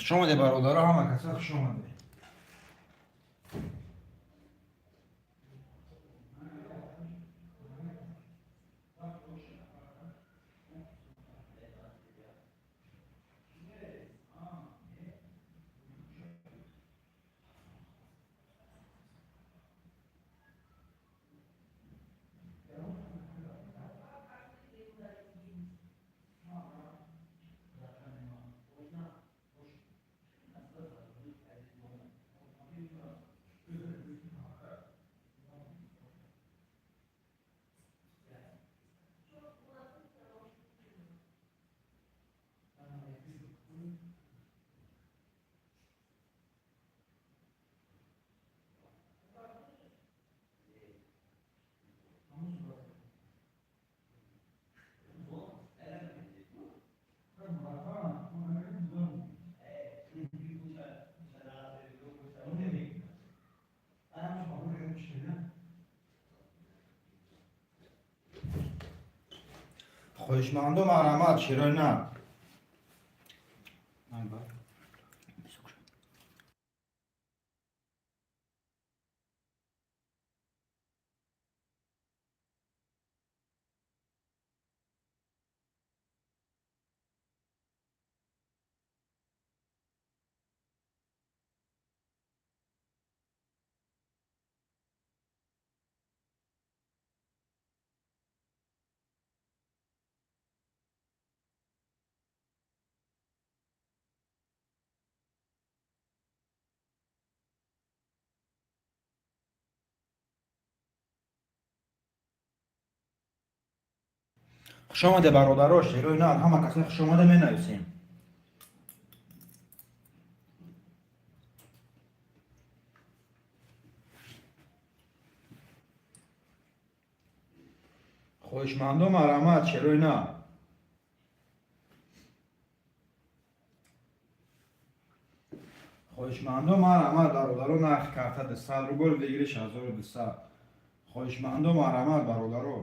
Хуш омаде, бародаро, ҳама каса хуш омаде. Хоҳишманду, марҳамат, широи нар. Хуш омаде, бародаро, шерои нар, ҳама каса хуш омада менависем. Хоҳишмандо, марҳамат, шерои нар. Хоҳишмандо, марҳамат, бародаро, нархи карта 200 рубл, выигрыш 1200. Хоҳишмандо, марҳамат, бародаро.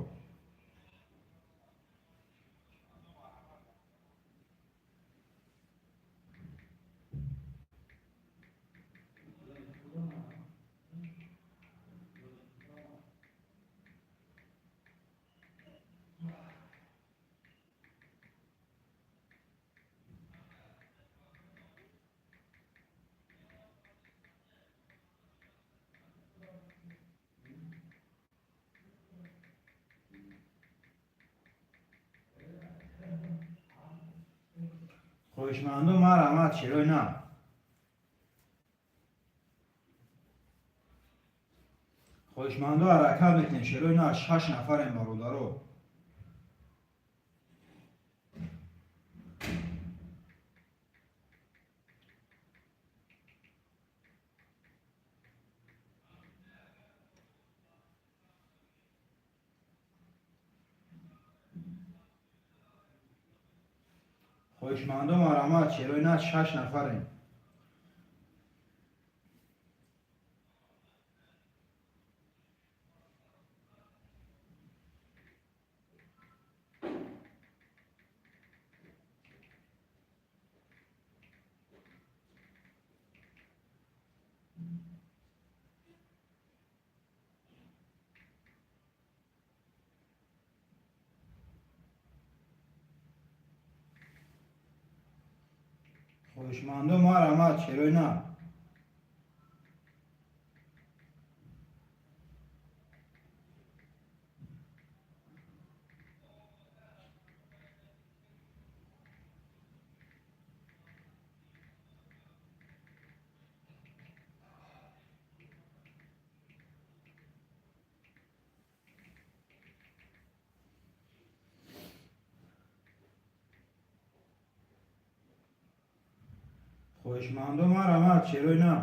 Хоҳишмандо, марҳамат, шерои нар. Хоҳишмандо, ҳаракат мекунем, шерои нар, шаш нафарем, бародаро. Хоҳишмандо, марҳамат, шерои нар, шаш нафарем. Хоҳишмандо, марҳамат, шерои нар. Хоҳишмандо, марҳамат, шерои нар.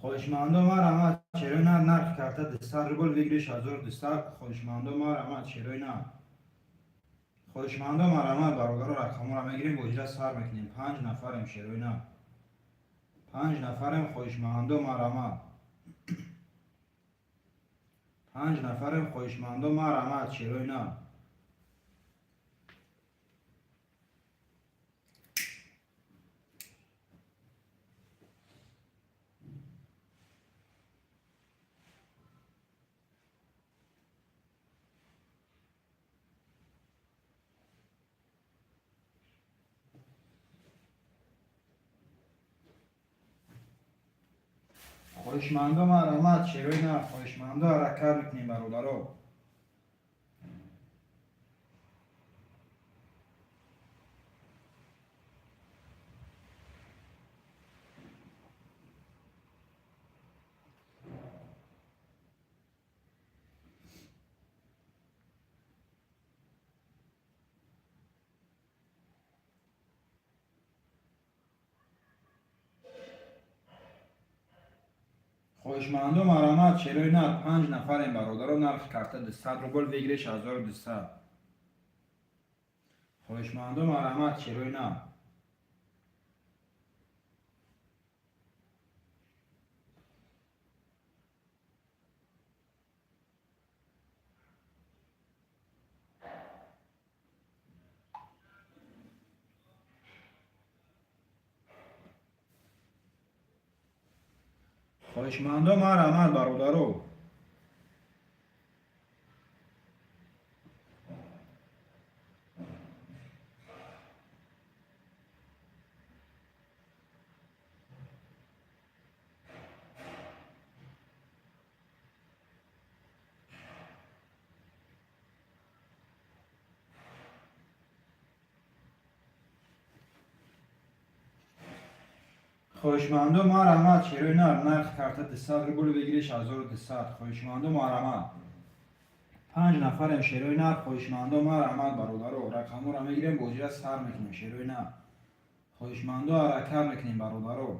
Хоҳишмандо, марҳамат, шерои нар, нархи карта 200 рубл, выигрыш 1200. Хоҳишмандо, марҳамат, шерои нар. Хоҳишмандо, марҳамат, бародаро, рақамҳоро мегирем, бозира сар мекунем. Панҷ нафарем, шерои нар, панҷ нафарем. Хоҳишмандо, марҳамат. Панҷ нафарем, хоҳишмандо, марҳамат, шерои нар. Хоҳишмандо, марҳамат, шерои нар. Хоҳишмандо, ҳаракат мекунем, бародаро. Хоҳишмандо, марҳамат, шерои нар. Панҷ нафарем, бародаро. Нархи карта 200 рубл, выигрыш 1200. Хоҳишмандо, марҳамат, шерои нар. Хоҳишмандо, марҳамат, бародаро. Хоҳишмандо, марҳамат, шерои нар. Нархи карта 200 рубл, выигрыш 1200. Хоҳишмандо, марҳамат. Панҷ нафарем, шерои нар. Хоҳишмандо, марҳамат, бародаро. Рақамҳоро мегирем, бозира сар мекунем, шерои нар. Хоҳишмандо, ҳаракат мекунем, бародаро.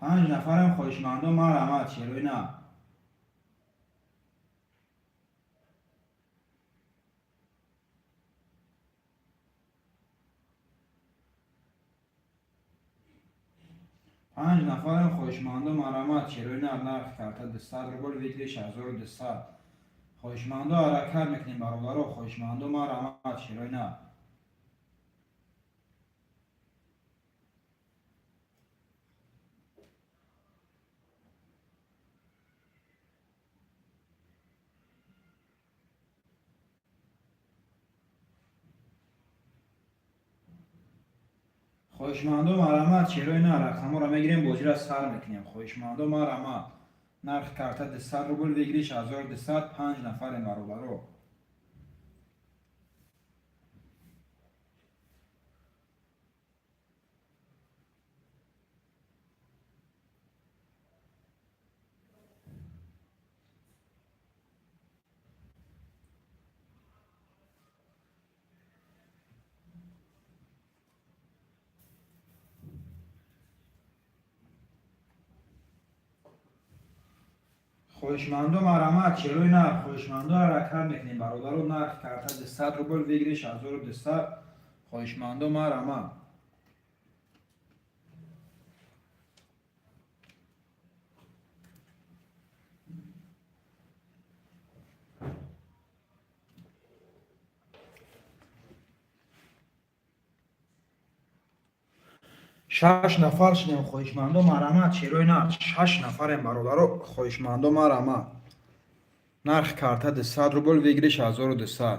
Панҷ нафарем, хоҳишмандо, марҳамат, шерои нар. Панҷ нафарем, хоҳишмандо, марҳамат, шерои нар. Нархи карта 200 рубл, выигрыш 1200. Хоҳишмандо, ҳаракат мекунем, бародаро. Хоҳишмандо, марҳамат, шерои нар. Хоҳишмандо, марҳамат, шерои нар. Рақамҳоро мегирем, бозира сар мекунем. Хоҳишмандо, марҳамат. Нархи карта 200 рубл, выигрыш 1200. Панҷ нафарем, бародаро. Хоҳишмандо, марҳамат, шерои нар. Хоҳишмандо, ҳаракат мекунем, бародаро. Нархи карта 200 рубл, выигрыш 1200. Хоҳишмандо, марҳамат. Шаш нафар шудем. Хоҳишмандо, марҳамат, шерои нар. Шаш нафарем, бародаро. Хоҳишмандо, марҳамат. Нархи карта 200 рубл, выигрыш 1200.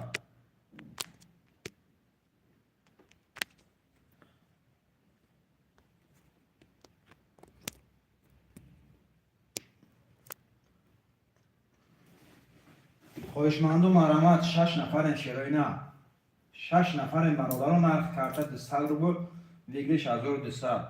Хоҳишмандо, марҳамат. Шаш нафарем, шерои нар. Шаш нафарем, бародаро. Нархи карта 200 рубл, выигрыш 1200.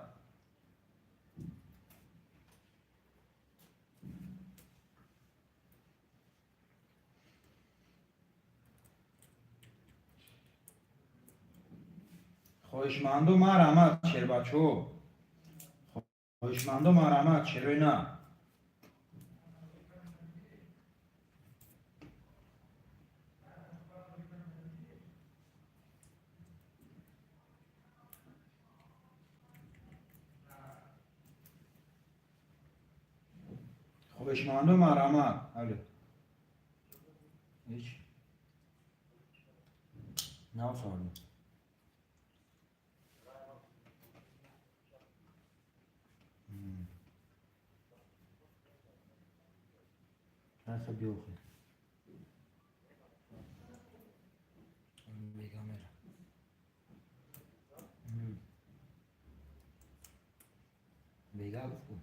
Хоҳишмандо, марҳамат, шербачо. Хоҳишмандо, марҳамат, шерои нар. Хоҳишмандо, марҳамат. Алё, ҳеч нафаҳмидем. Рафта биёхе. Бега мера. Бега гуфту.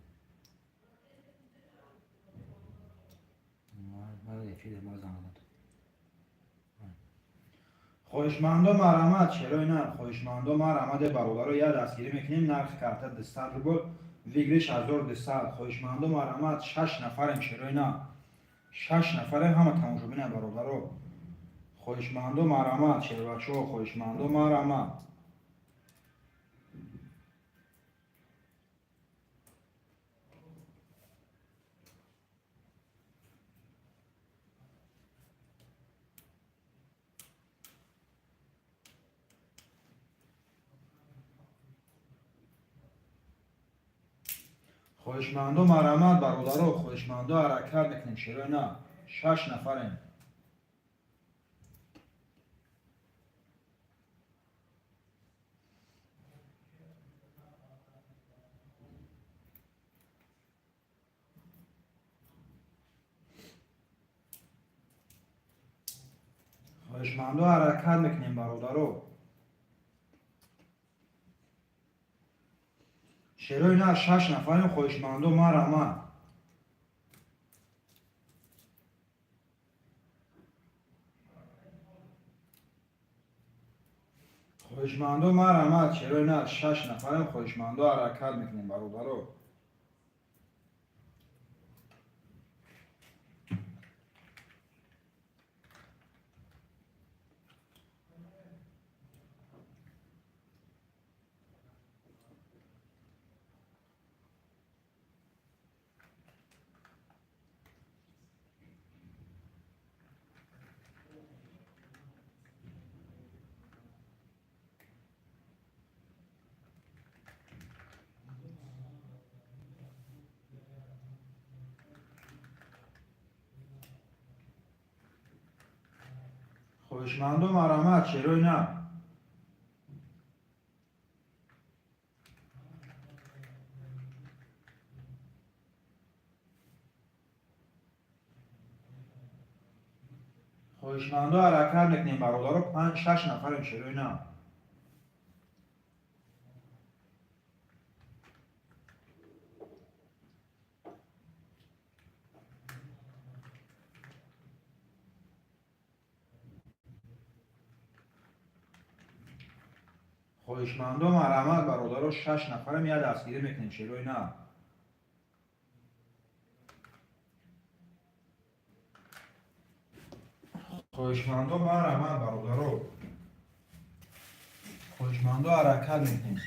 Эфире ма занг зад. Хоҳишмандо, марҳамат, шерои нар, хоҳишмандо, марҳамат, бародаро, як дастгирӣ мекунем. Нархи карта 200 рубл, выигрыш 1200. Хоҳишмандо, марҳамат, шаш нафарем, шерои нар, шаш нафарем, ҳама тамошобинам, бародаро. Хоҳишмандо, марҳамат, шербачаҳо, хоҳишмандо, марҳамат. Хоҳишмандо, марҳамат, бародаро, хоҳишмандо, ҳаракат мекунем, шерои нар, шаш нафарем. Хоҳишмандо, ҳаракат мекунем, бародаро. Шерои нар, шаш нафарем, хоҳишмандо, марҳамат. Хоҳишмандо, марҳамат, шерои нар, шаш нафарем, хоҳишмандо, ҳаракат мекунем, бародаро. Хоҳишмандо, марҳамат, шерои нар. Хоҳишмандо, ҳаракат мекунем, бародаро, панҷ, шаш нафарем, шерои нар. Хоҳишмандо, марҳамат, бародаро, шаш нафарем, як дастгирӣ мекунем, шерои нар. Хоҳишмандо, марҳамат, бародаро, хоҳишмандо, ҳаракат мекунем.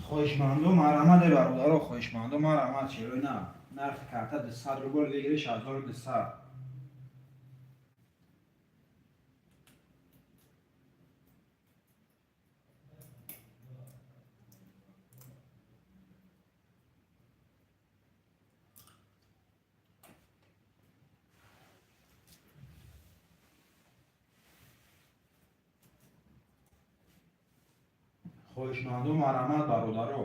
Хоҳишмандо, марҳамат, бародаро, хоҳишмандо, марҳамат, шерои нар. Нархи карта 200 рубл, выигрыш 1200. Хоҳишмандо, марҳамат, бародаро.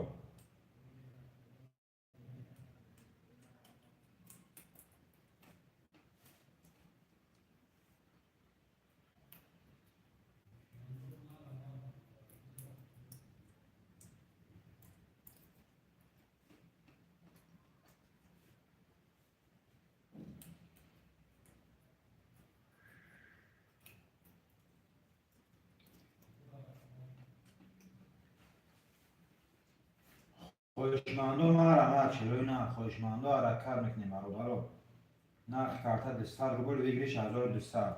Хоҳишмандо, марҳамат, шерои нар, хоҳишмандо, ҳаракат мекунем, бародаро. Нархи карта 200 рубл, выигрыш 1200.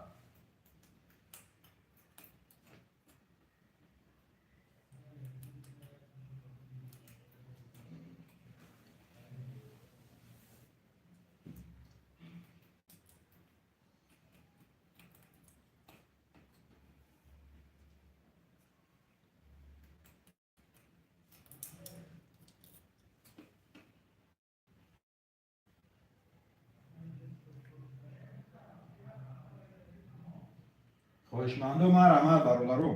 Хоҳишмандо, марҳамат, бародаро.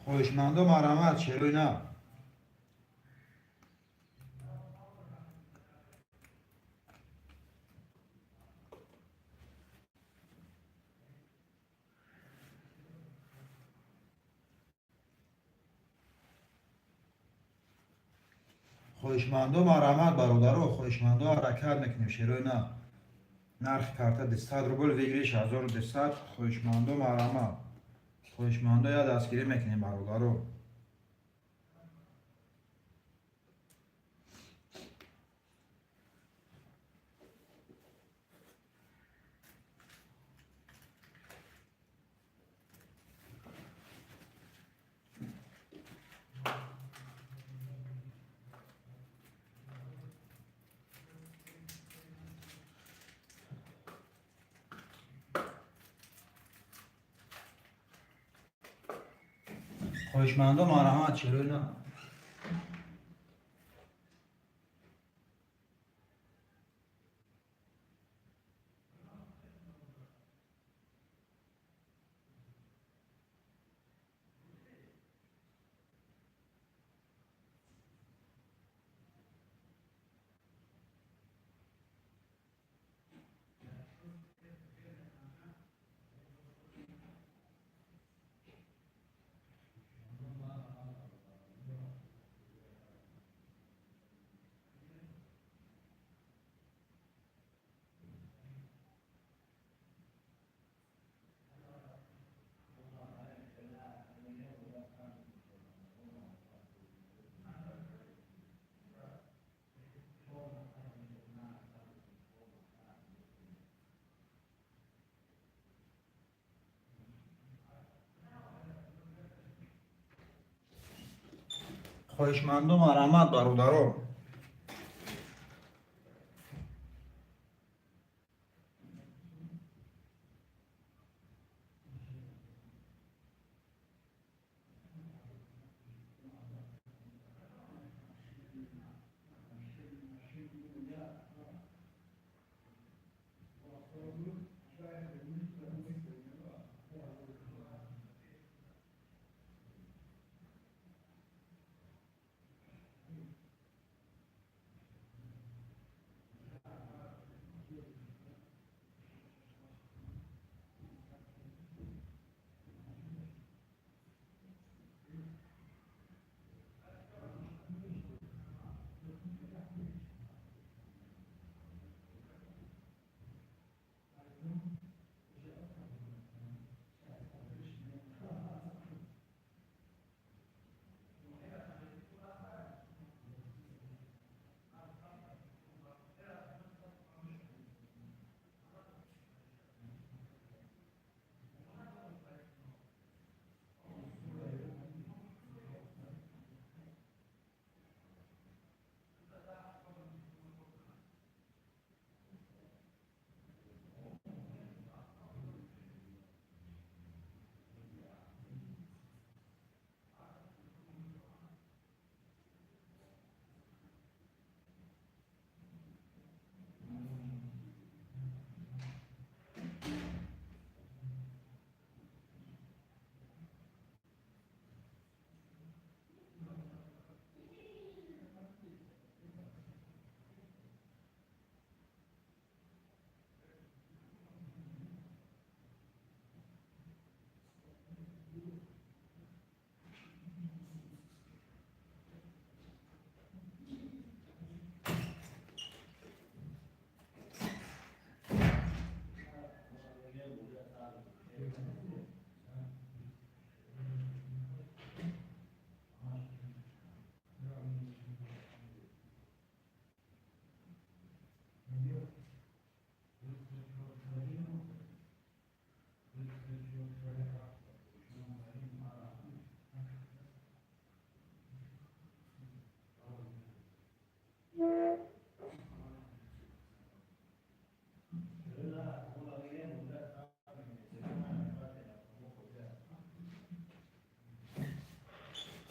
Хоҳишмандо, марҳамат, шерои нав. Хоҳишмандо, марҳамат, бародаро. Хоҳишмандо, ҳаракат мекунем, шерои нав. Нархи карта 200 рубл, выигрыш 1200. Хоҳишмандо, марҳамат. Хоҳишмандо, я дастгирӣ мекунем, бародаро. Хоҳишмандо, марҳамат, шерои нав. Хоҳишмандо, марҳамат, бародаро.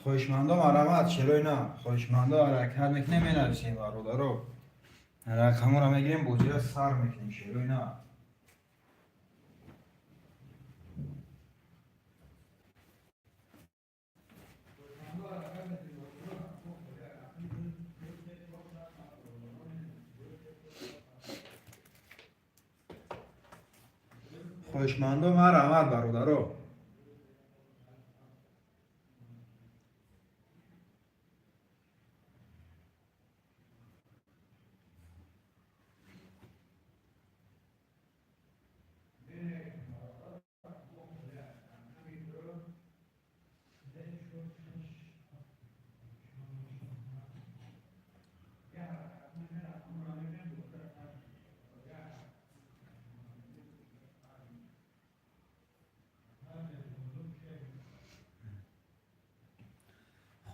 Хоҳишмандо, марҳамат, шерои нар. Хоҳишмандо, ҳаракат мекунем, менависем, бародаро. Рақаморо мегирем, бозира сар мекунем, шерои нар. Хоҳишмандо, марҳамат, бародаро.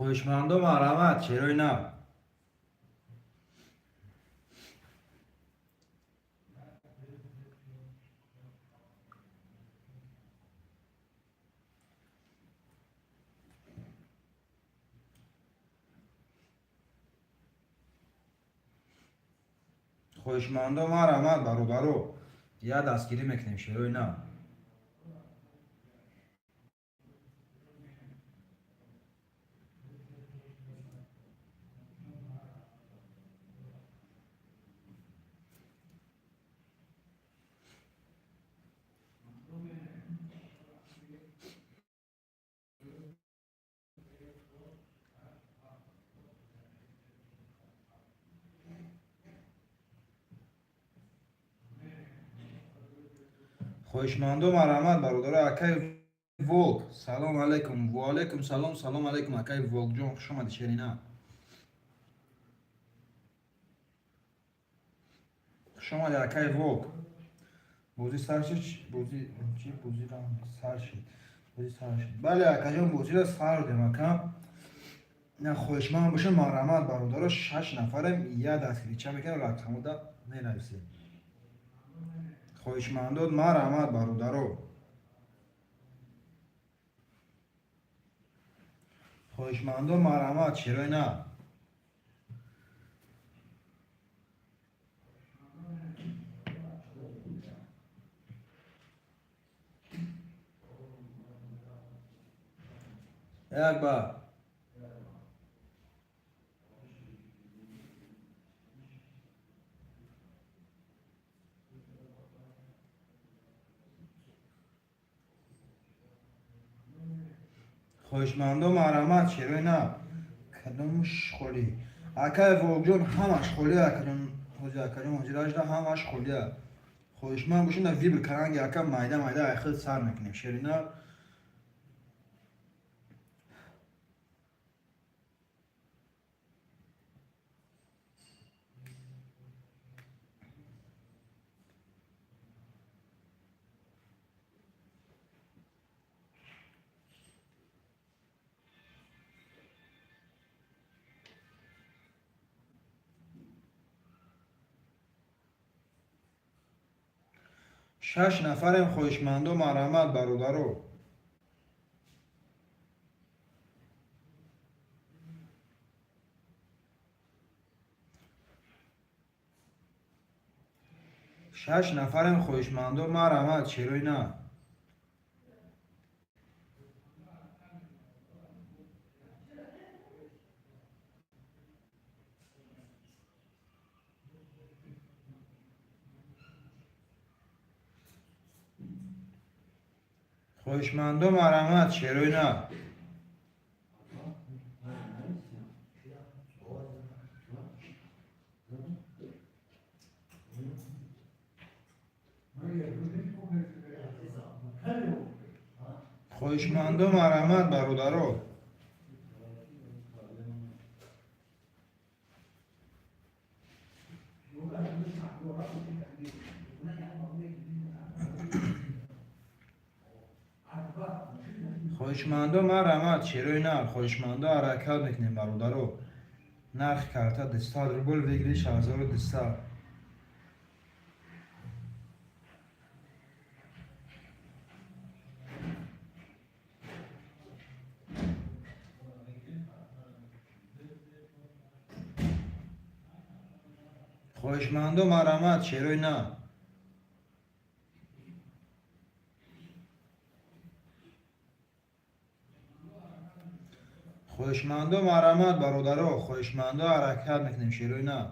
Хоҳишмандо, марҳамат, шерои нав. Хоҳишмандо, марҳамат, бародаро, я дастгирӣ мекунем, шерои нав. Хоҳишмандо, марҳамат, бародаро. Акай Волк, салом алайкум. Ваалайкум салом, салом алайкум, акай Волкҷон, хуш омадӣ, шерина. Хуш омадӣ, акай Волк. Бозӣ сар шид, бозӣ чи, бозӣ сар шид, бозӣ сар шид. Бале, акаҷон, бозиро сар додем, ака. На, хоҳишманд бошед, марҳамат, бародаро, шаш нафарем, я дастгирича мекунем, рақамода менависем. Хоҳишмандод, марҳамат, бародаро. Хоҳишмандо, марҳамат, шерои нар. Як ба хоҳишмандо, марҳамат, шерои нар. Кадомш холӣ, акай Волкҷон? Ҳамаш холӣ, акаҷон. Ҳозир, акаҷон, ҳозиражда ҳамаш холия. Хоҳишманд бошед, на выбор каранги, ака, майда майда айхел сар мекунем, шери нар. Шаш нафарем. Хоҳишмандо, марҳамат, бародаро. Шаш нафарем. Хоҳишмандо, марҳамат, шерои нар. Хоҳишмандо, марҳамат, шерои нар. Хоҳишмандо, марҳамат, бародаро. Хоҳишмандо, марҳамат, шерои нар. Хоҳишмандо, ҳаракат мекунем, бародаро. Нархи карта 200 рубл, выигрыш 1200. Хоҳишмандо, марҳамат, шерои нар. Хоҳишмандо, марҳамат, бародаро, хоҳишмандо, ҳаракат мекунем, шерои нар.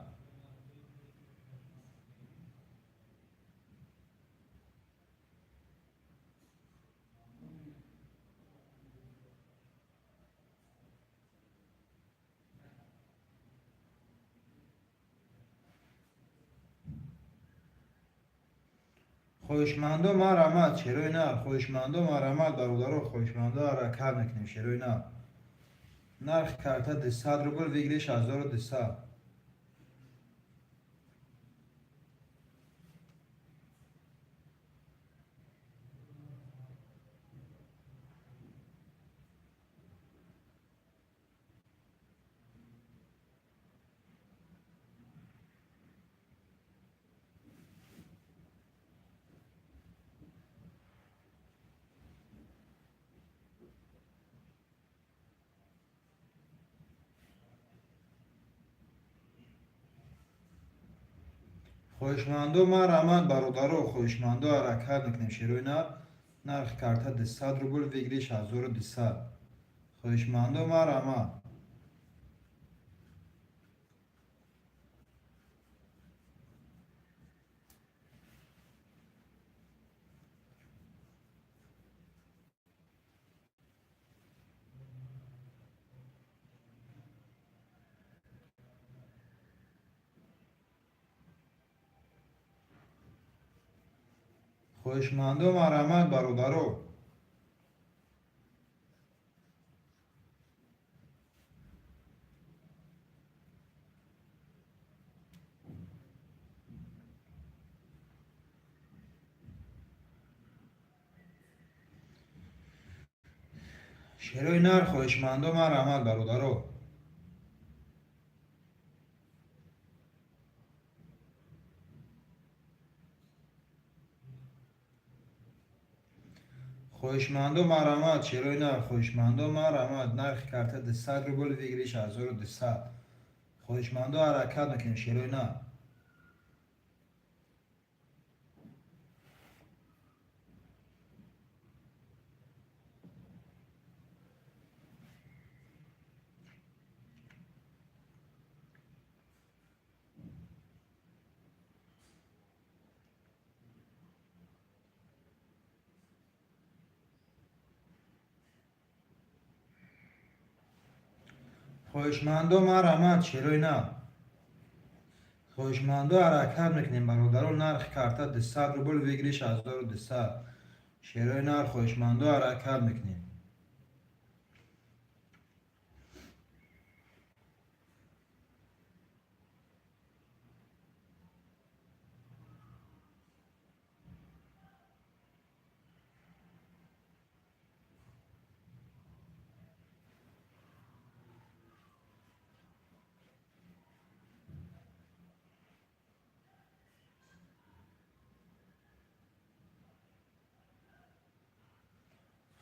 Хоҳишмандо, марҳамат, шерои нар. Хоҳишмандо, марҳамат, бародаро, хоҳишмандо, ҳаракат мекунем, шерои нар. Нархи карта 200 рубл, выигрыш 1200. Хоҳишмандо, марҳамат, бародаро, хоҳишмандо, ҳаракат мекунем, шерои нар. Нархи карта 200 рубл, выигрыш 1200. Хоҳишмандо, марҳамат. Хоҳишмандо, марҳамат, бародаро. Шерои нар, хоҳишмандо, марҳамат, бародаро. Хоҳишмандо, марҳамат, шерои нар. Хоҳишмандо, марҳамат. Нархи карта 200 рубл, выигрыш 1200. Хоҳишмандо, ҳаракат мекунем, шерои нар. Хоҳишмандо, марҳамат, шерои нар. Хоҳишмандо, ҳаракат мекунем, бародаро. Нархи карта 200 рубл, выигрыш 1200. Шерои нар, хоҳишмандо, ҳаракат мекунем.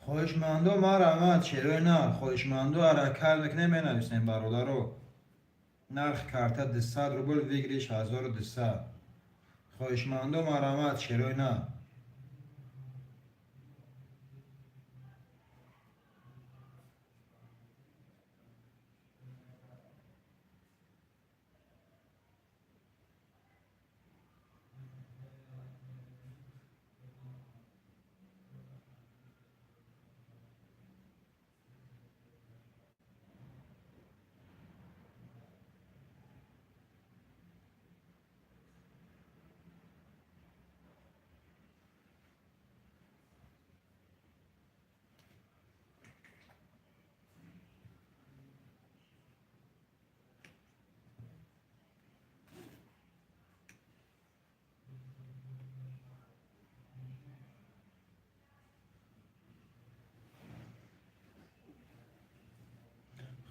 Хоҳишмандо, марҳамат, шерои нар. Хоҳишмандо, ҳаракат мекунем, менависем, бародаро. Нархи карта 200 рубл, выигрыш 1200. Хоҳишмандо, марҳамат, шерои нар.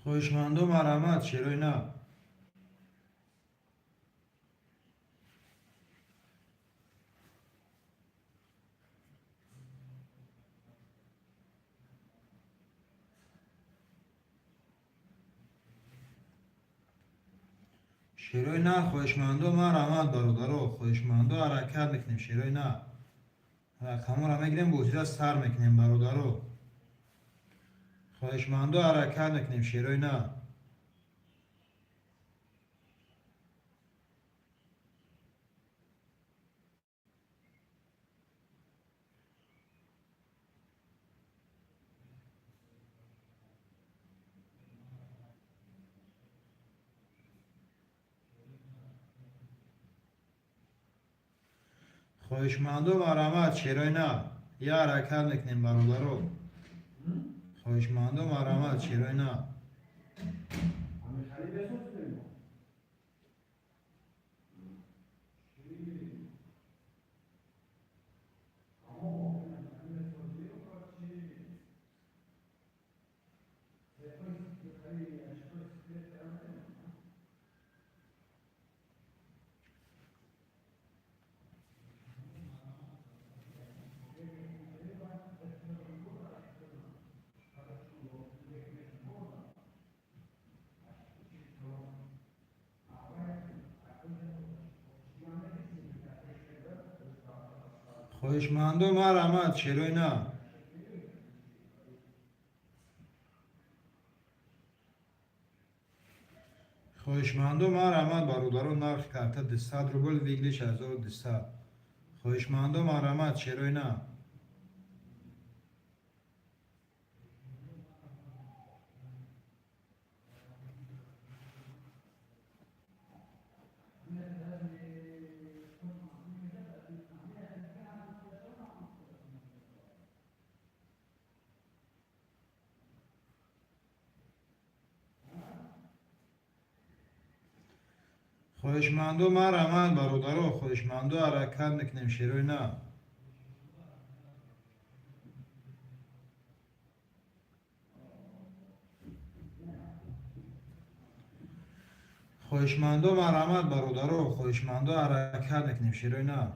Хоҳишмандо, марҳамат, шерои нар. Шерои нар, хоҳишмандо, марҳамат, бародаро, хоҳишмандо, ҳаракат мекунем. Шерои нар, рақамҳоро мегирем, бозира сар мекунем, бародаро, хоҳишмандо, ҳаракат мекунем, шерои нар. Хоҳишмандо, марҳамат, шерои нар, я ҳаракат мекунем, бародаро, хоҳишмандо, марҳамат, шерои нар. Хоҳишмандо, марҳамат, шерои нар. Хоҳишмандо, марҳамат, бародаро, нархи карта 200 рубл, выигрыш 1200. Хоҳишмандо, марҳамат, шерои нар. Хоҳишмандо, марҳамат, бародаро, хоҳишмандо, ҳаракат мекунем, шерои нар. Хоҳишмандо, марҳамат, бародаро, хоҳишмандо, ҳаракат мекунем, шерои нар.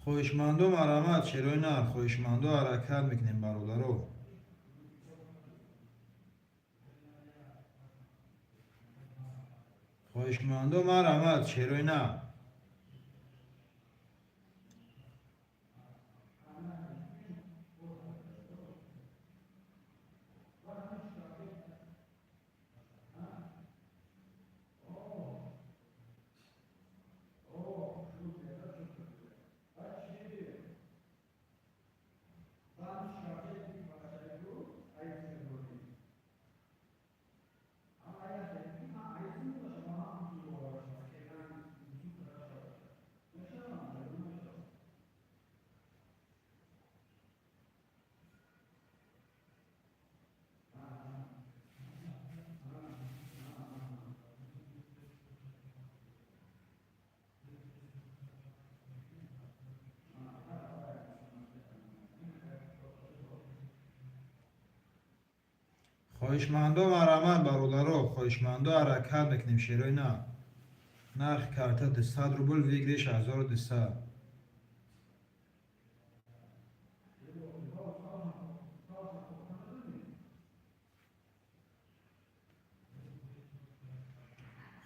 Хоҳишмандо, марҳамат, шерои нар, хоҳишмандо, ҳаракат мекунем, бародаро. Хоҳишмандо, марҳамат, шерои нар. Хоҳишмандо, марҳамат, бародаро, хоҳишмандо, ҳаракат мекунем, шерои нар. Нархи карта 200 рубл, выигрыш 1200.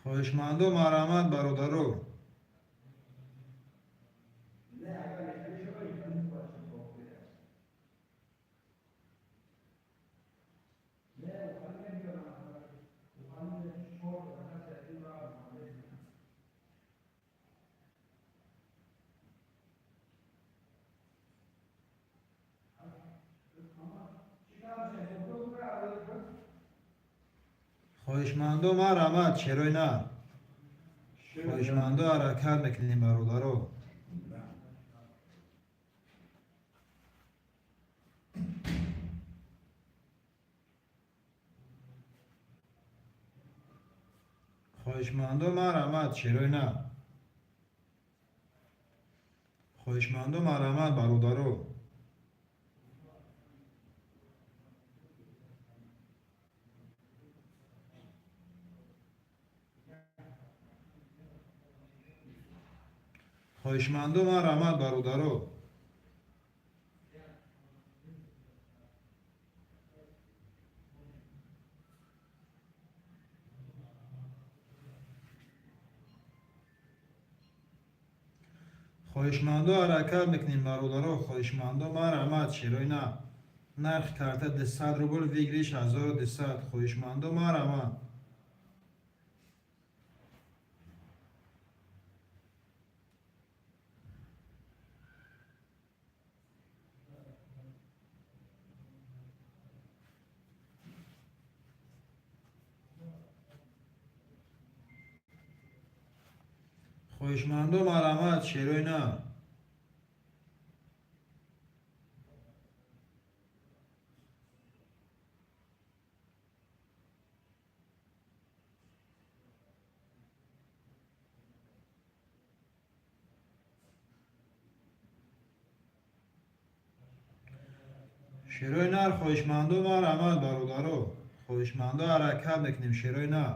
Хоҳишмандо, марҳамат, бародаро. Хоҳишмандо, марҳамат, шерои нар. Хоҳишмандо, ҳаракат мекунем, бародаро. Хоҳишмандо, марҳамат, шерои нар. Хоҳишмандо, марҳамат, бародаро. Хоҳишмандо, марҳамат, бародаро. Хоҳишмандо, ҳаракат мекунем, бародаро. Хоҳишмандо, марҳамат, шерои нар. Нархи карта 200 рубл, выигрыш 1200. Хоҳишмандо, марҳамат. Хоҳишмандо, марҳамат, шерои нар. Шерои нар, хоҳишмандо, марҳамат, бародаро. Хоҳишмандо, ҳаракат мекунем, шерои нар.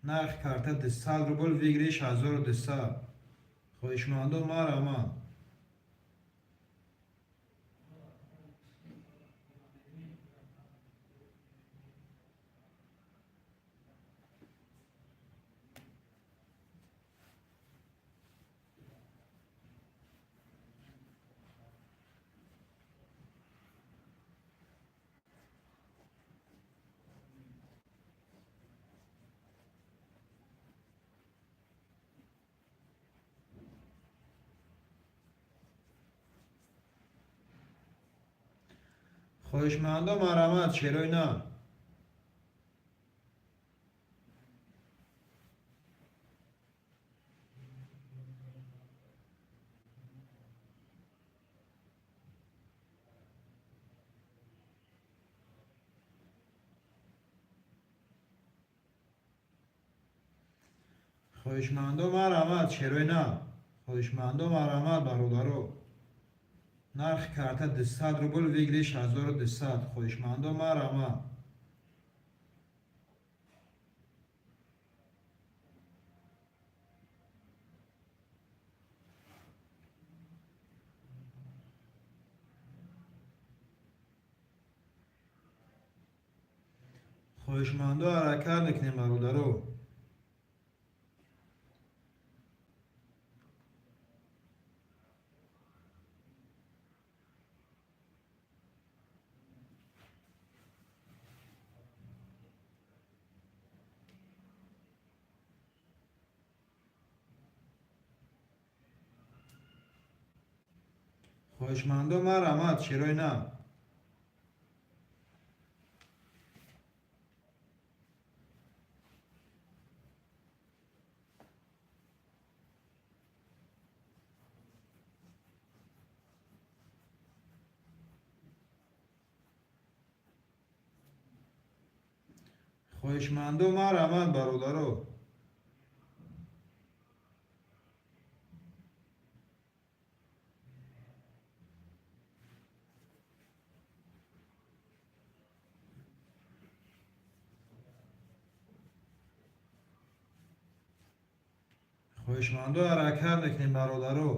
Нархи карта 200 рубл, выигрыш 1200. Хоҳишмандо, марҳамат. Хоҳишмандо, марҳамат, шерои нар. Хоҳишмандо, марҳамат, шерои нар. Хоҳишмандо, марҳамат, бародаро. Нархи карта 200 рубл, выигрыш 1200. Хоҳишмандо, марҳамат. Хоҳишмандо, ҳаракат мекунем, бародаро. Хоҳишмандо, марҳамат, шерои нар. Хоҳишмандо, марҳамат, бародаро. Хоҳишмандо, ҳаракат мекунем, бародаро.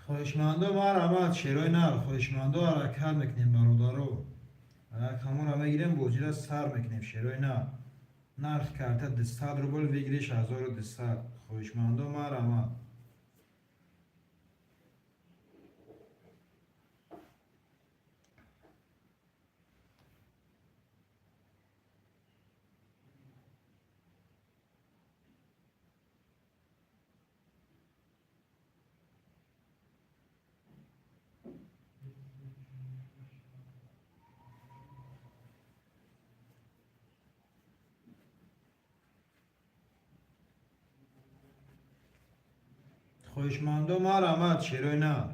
Хоҳишмандо, марҳамат, шерои нар. Хоҳишмандо, ҳаракат мекунем, бародаро. Рақамҳоро мегирем, бозиро сар мекунем, шерои нар. Нархи карта 200 рубл, выигрыш 1200. Хоҳишмандо, марҳамат. Хоҳишмандо, марҳамат, шерои нар.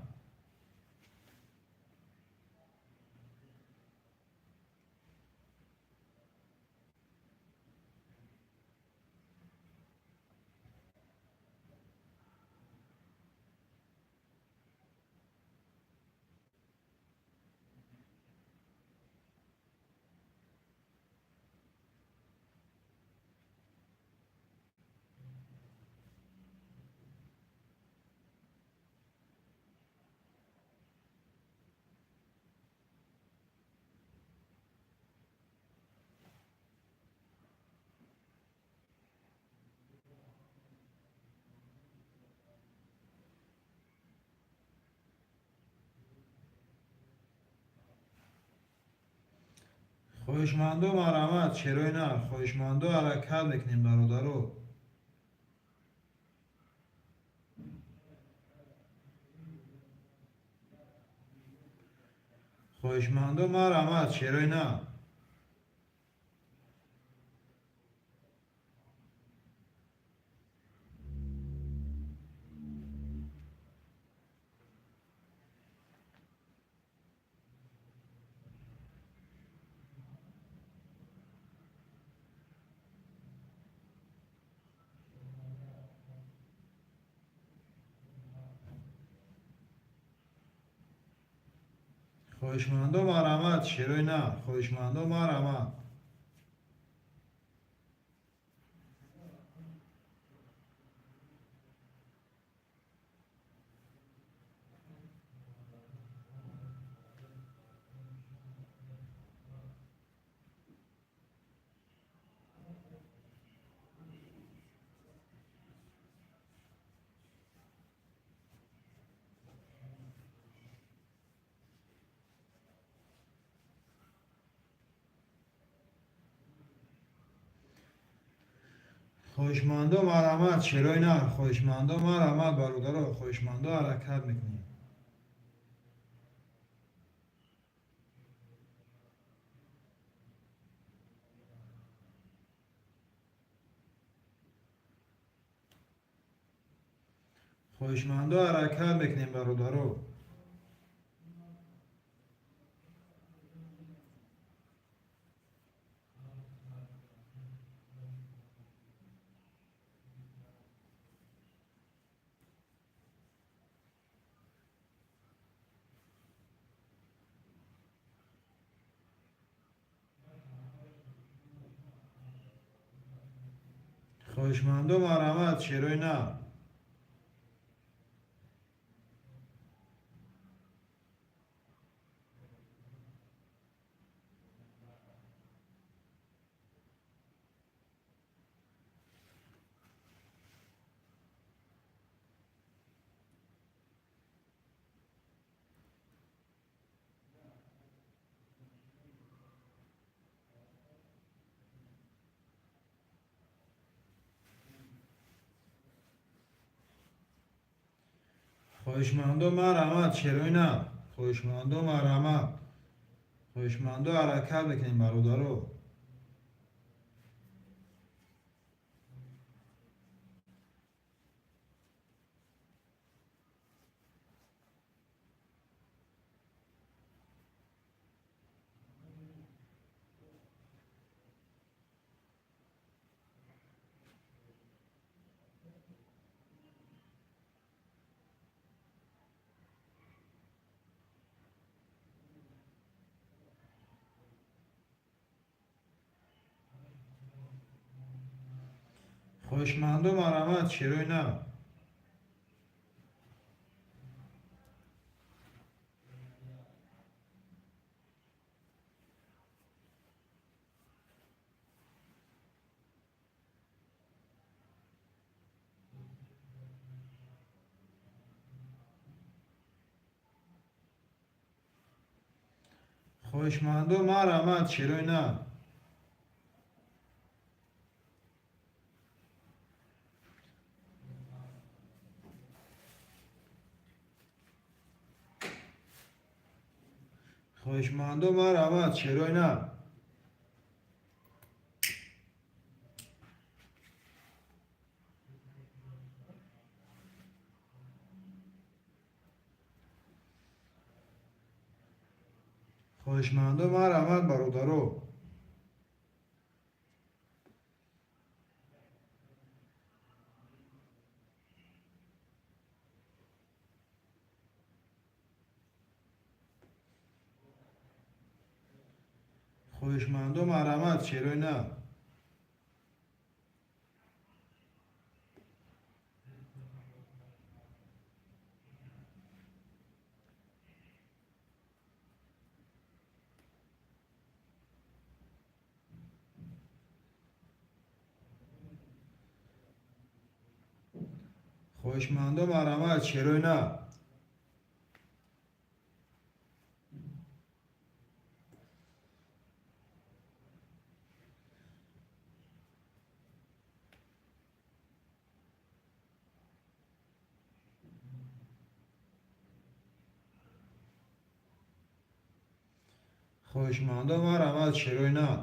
Хоҳишмандо, марҳамат, шерои нар. Хоҳишмандо, ҳаракат мекунем, бародаро. Хоҳишмандо, марҳамат, шерои нар. Хоҳишмандо, марҳамат, шерои нар. Хоҳишмандо, марҳамат. Хоҳишмандо, марҳамат, шерои нар. Хоҳишмандо, марҳамат, бародаро. Хоҳишмандо, ҳаракат мекунем. Хоҳишмандо, ҳаракат мекунем, бародаро. Хоҳишмандо, марҳамат, шерои нар. Хоҳишмандо, марҳамат, шерои нар. Хоҳишмандо, марҳамат. Хоҳишмандо, ҳаракат мекунем, бародаро. Хоҳишмандо, марҳамат, шерои нар. Хоҳишмандо, марҳамат, шерои нар. Хоҳишмандо, марҳамат, шерои нар. Хоҳишмандо, марҳамат, бародаро. Хоҳишмандо, марҳамат, шерои нар. Хоҳишмандо, марҳамат, шерои нар. Хоҳишмандо, марҳамат, шерои нар.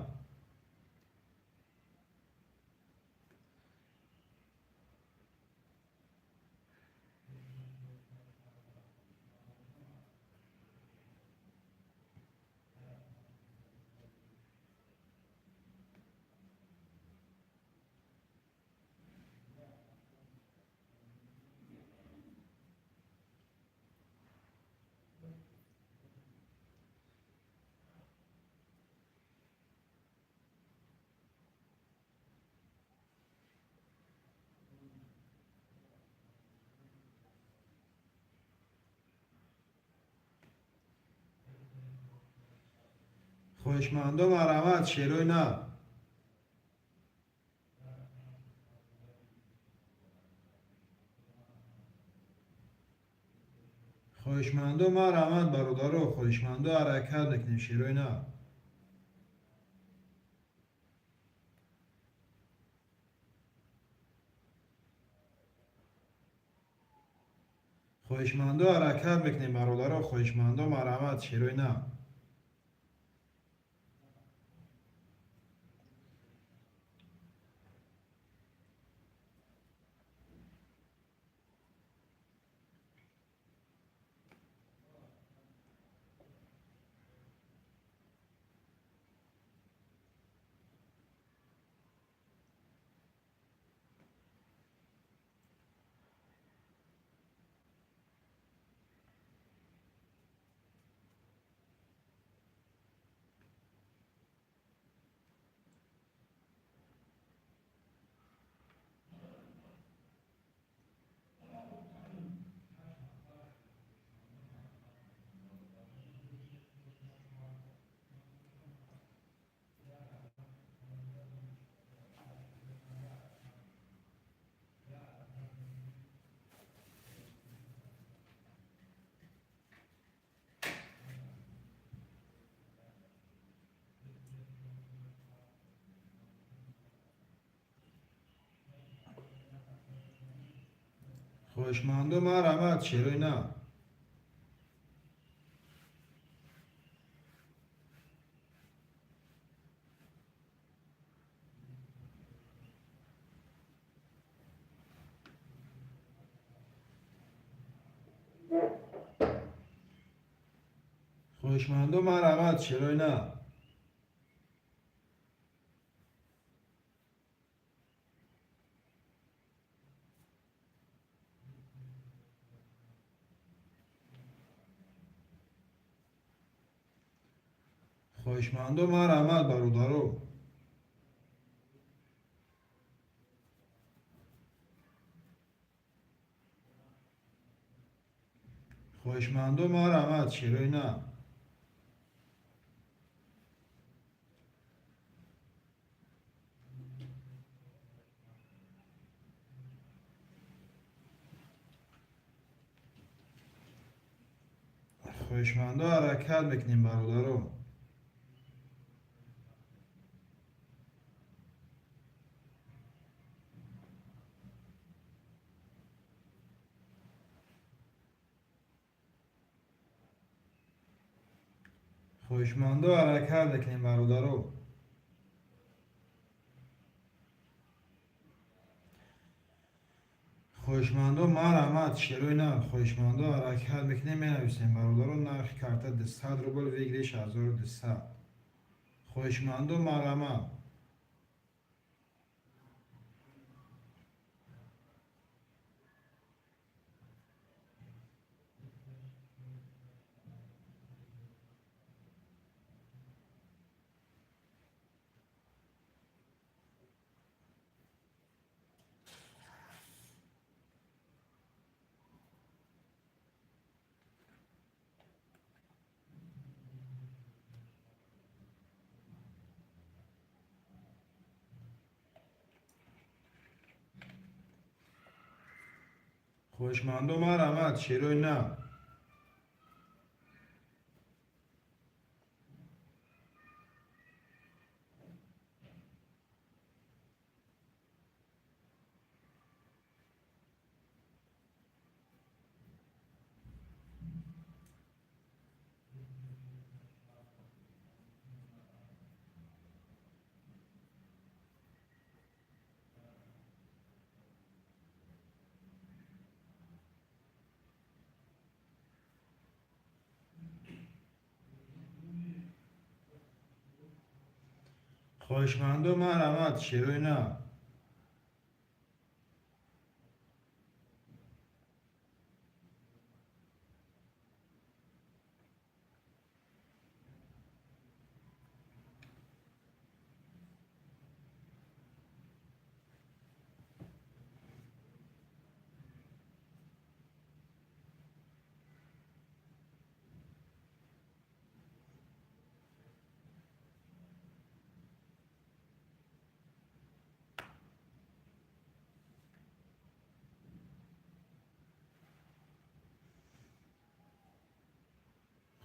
Хоҳишмандо, марҳамат, шерои нар. Хоҳишмандо, марҳамат, бародаро. Хоҳишмандо, ҳаракат мекунем, шерои нар. Хоҳишмандо, ҳаракат мекунем, бародаро. Хоҳишмандо, марҳамат, шерои нар. Хоҳишмандо, марҳамат, шерои нар. Хоҳишмандо, марҳамат, шерои нар. Хоҳишмандо, марҳамат, бародаро. Хоҳишмандо, марҳамат, шерои нар. Хоҳишмандо, ҳаракат мекунем, бародаро. Хоҳишмандо, ҳаракат мекунем, бародаро. Хоҳишмандо, марҳамат, шерои нар. Хоҳишмандо, ҳаракат мекунем, менависем, бародаро. Нархи карта 200 рубл, выигрыш 1200. Хоҳишмандо, марҳамат. Хоҳишмандо, марҳамат, шерои нар. Хоҳишмандо, марҳамат, шерои нар.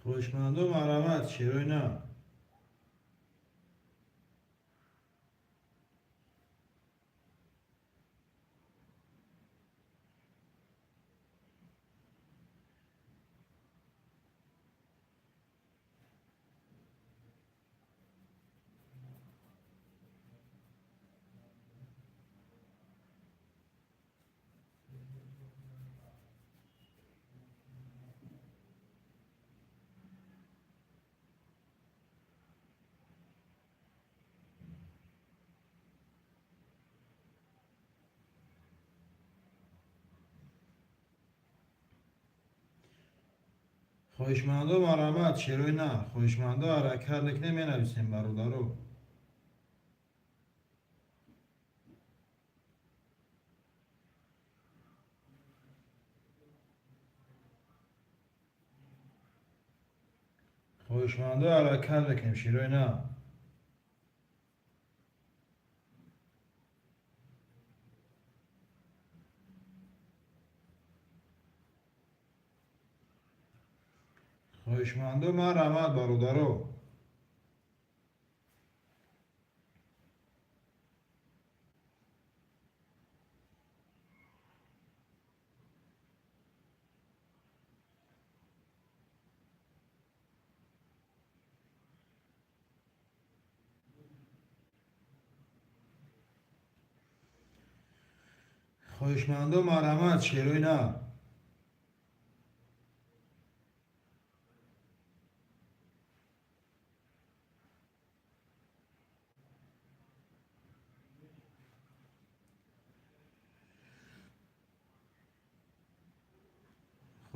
Хоҳишмандо, марҳамат, шерои нар. Хоҳишмандо, марҳамат, шерои нар. Хоҳишмандо, ҳаракат мекунем, менависем, бародаро. Хоҳишмандо, ҳаракат мекунем, шерои нар. Хоҳишмандо, марҳамат, бародаро. Хоҳишмандо, марҳамат, шерои нар.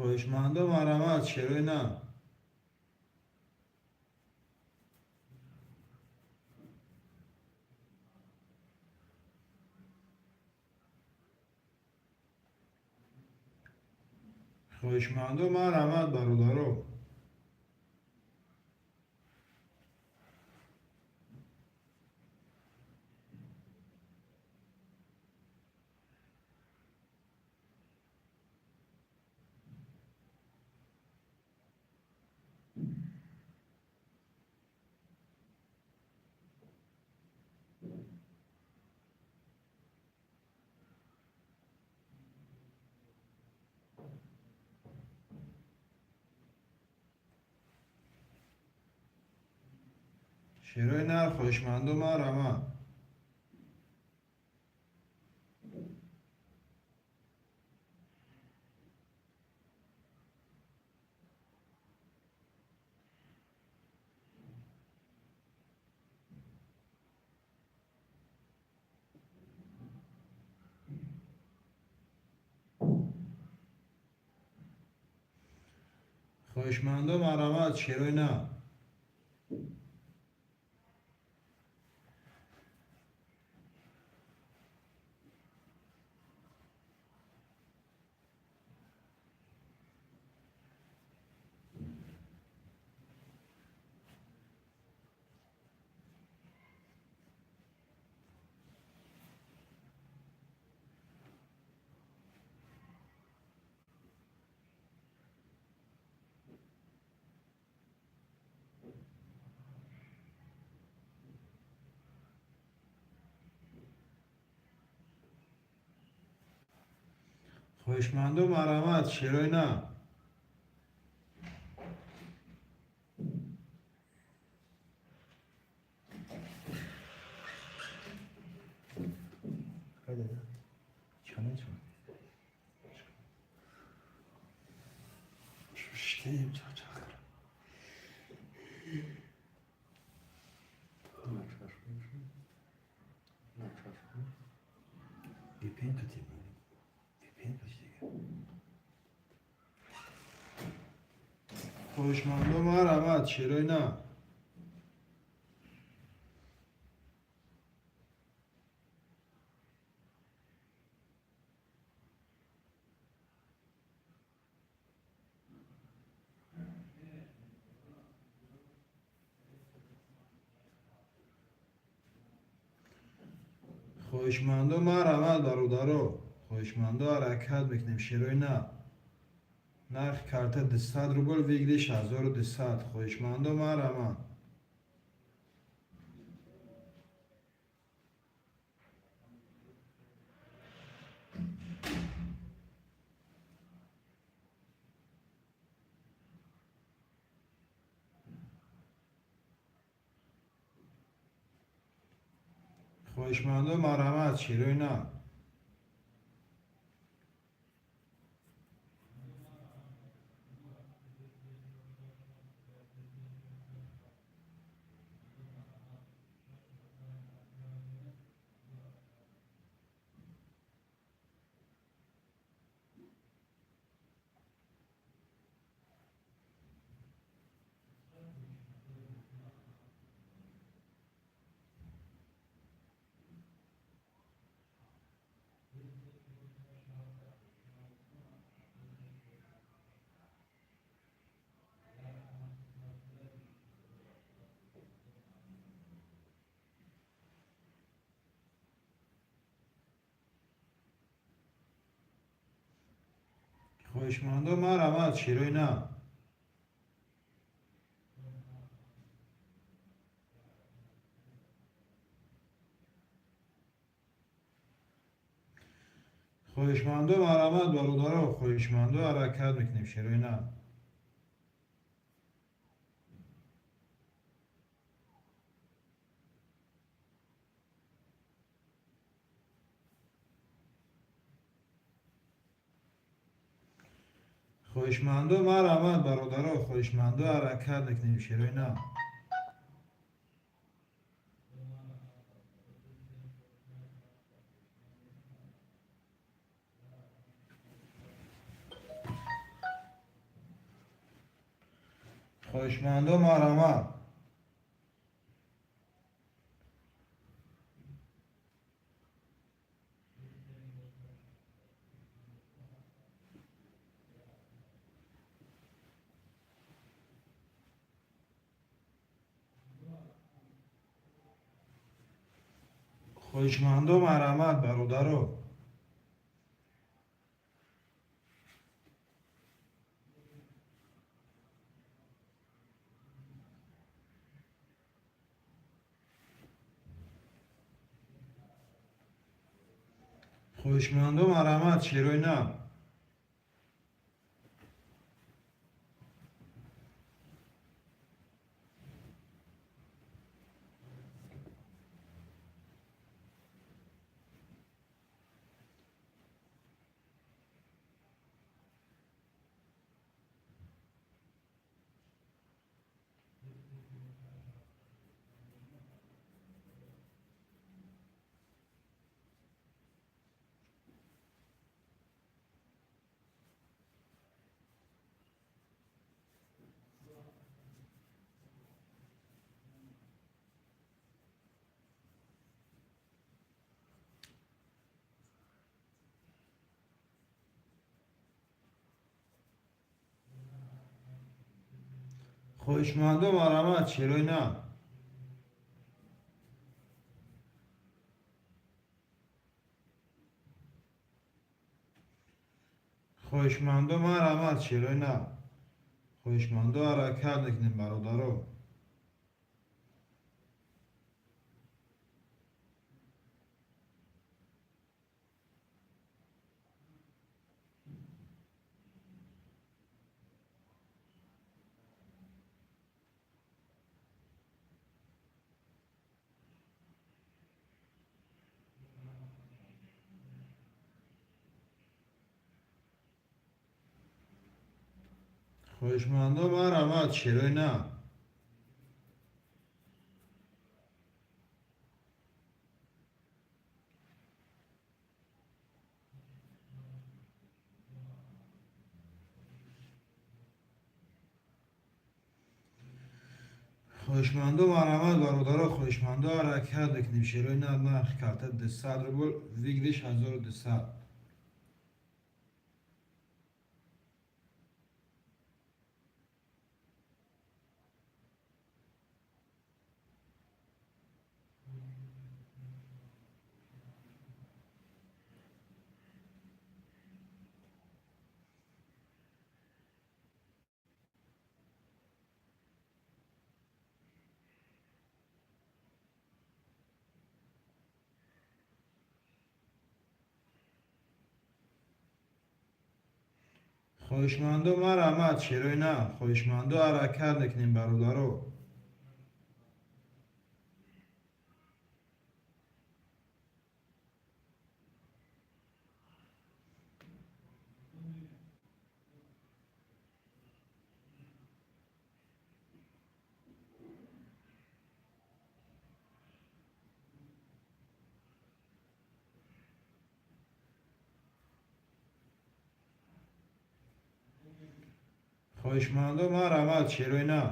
Хоҳишмандо, марҳамат, шерои нар. Хоҳишмандо, марҳамат, бародаро. Шерои нар, хоҳишмандо, марҳамат. Хоҳишмандо, марҳамат, шерои нар. Хоҳишмандо, марҳамат, шерои нар. Хоҳишмандо, марҳамат, шерои нар. Хоҳишмандо, марҳамат, бародаро. Хоҳишмандо, ҳаракат мекунем, шерои нар. Нархи карта 200 рубл, выигрыш 1200. Хоҳишмандо, марҳамат. Хоҳишмандо, марҳамат, шерои нар. Хоҳишмандо, марҳамат, шерои нар. Хоҳишмандо, марҳамат, бародаро. Хоҳишмандо, ҳаракат мекунем, шерои нар. Хоҳишмандо, марҳамат, бародаро. Хоҳишмандо, ҳаракат мекунем, шерои нар. Хоҳишмандо, марҳамат. Хоҳишмандо, марҳамат, бародаро. Хоҳишмандо, марҳамат, шерои нар. Хоҳишмандо, марҳамат, шерои нар. Хоҳишмандо, марҳамат, шерои нар. Хоҳишмандо, ҳаракат мекунем, бародаро. Хоҳишмандо, марҳамат, шерои нар. Хоҳишмандо, марҳамат, бародаро. Хоҳишмандо, ҳаракат мекунем. Шерои нар, нархи карта 200 рубл, выигрыш 1200. Хоҳишмандо, марҳамат, шерои нар. Хоҳишмандо, ҳаракат мекунем, бародаро. Хоҳишмандо, марҳамат, шерои нар.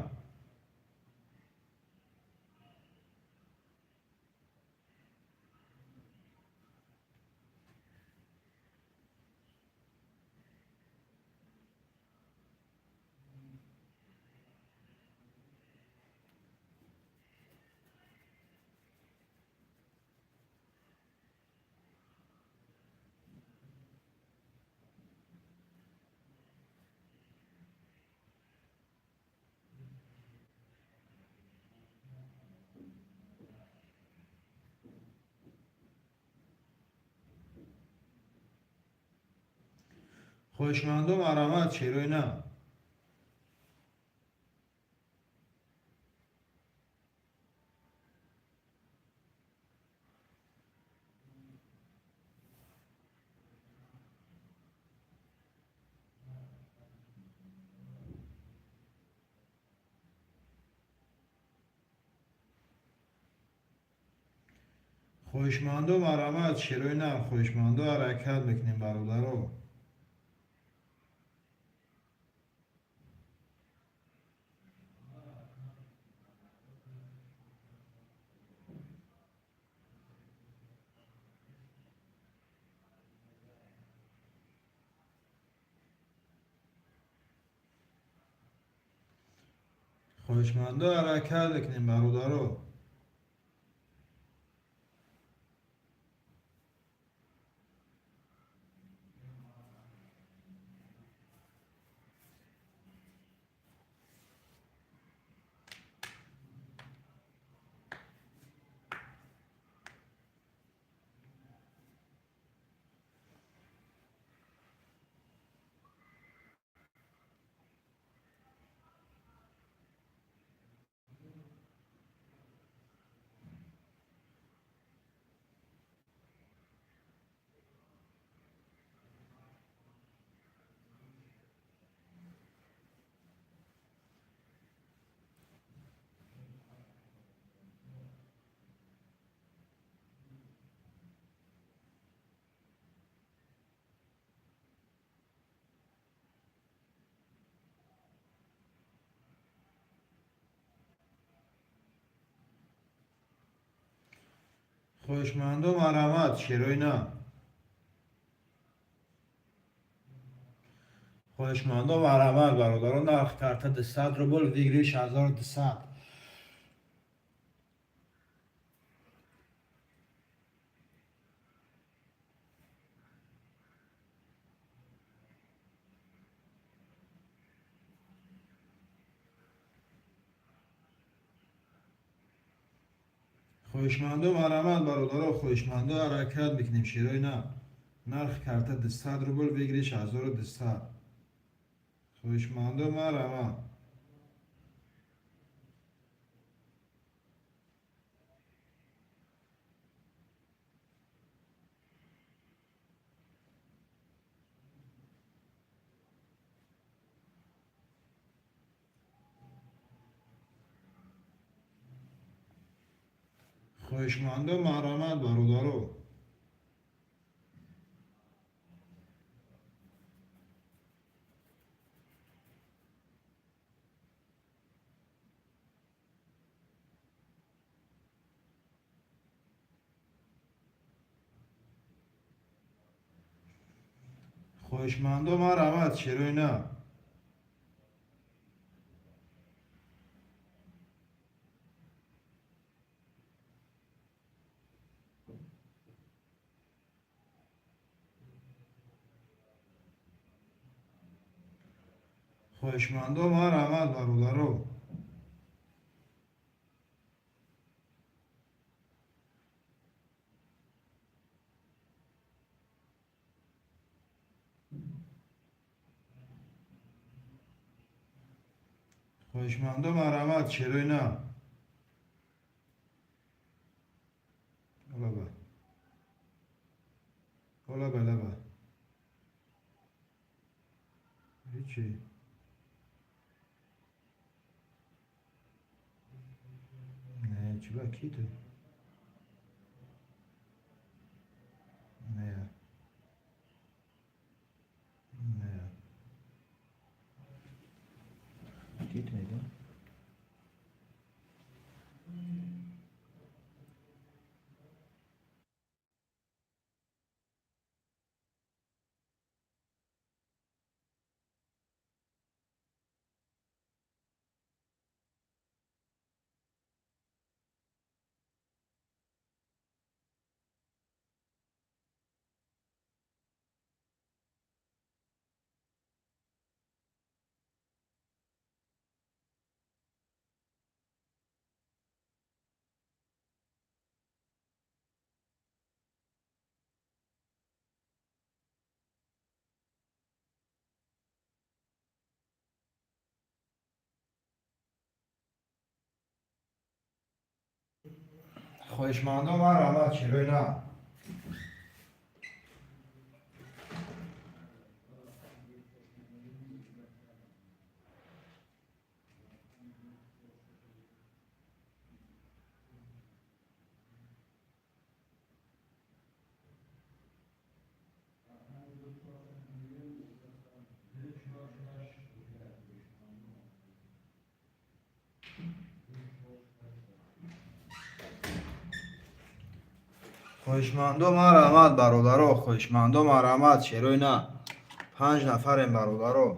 Хоҳишмандо, марҳамат, шерои нар. Хоҳишмандо, марҳамат, шерои нар. Хоҳишмандо, ҳаракат мекунем, бародаро. Хоҳишмандо, ҳаракат мекунем, бародаро. Хоҳишмандо, марҳамат, шерои нар. Хоҳишмандо, марҳамат, бародаро. Нархи карта 200 рубл, выигрыш 1200. Хоҳишмандо, марҳамат, бародаро. Хоҳишмандо, ҳаракат мекунем, шерои на. Нархи карта 200 рубл, выигрыш 1200. Хоҳишмандо, марҳамат. Хоҳишмандо, марҳамат, бародаро. Хоҳишмандо, марҳамат, шерои на. Хоҳишмандо, марҳамат, бародаро. Хоҳишмандо, марҳамат, шерои на. Олаба, олаба, лаба. Ҳечи не, чиба, ки ту? Не, не, ки ту мегӯ? Хоҳишмандо, марҳамат, шерои на. Хоҳишмандо, марҳамат, бародаро. Хоҳишмандо, марҳамат, шерои на. Панҷ нафарем, бародаро.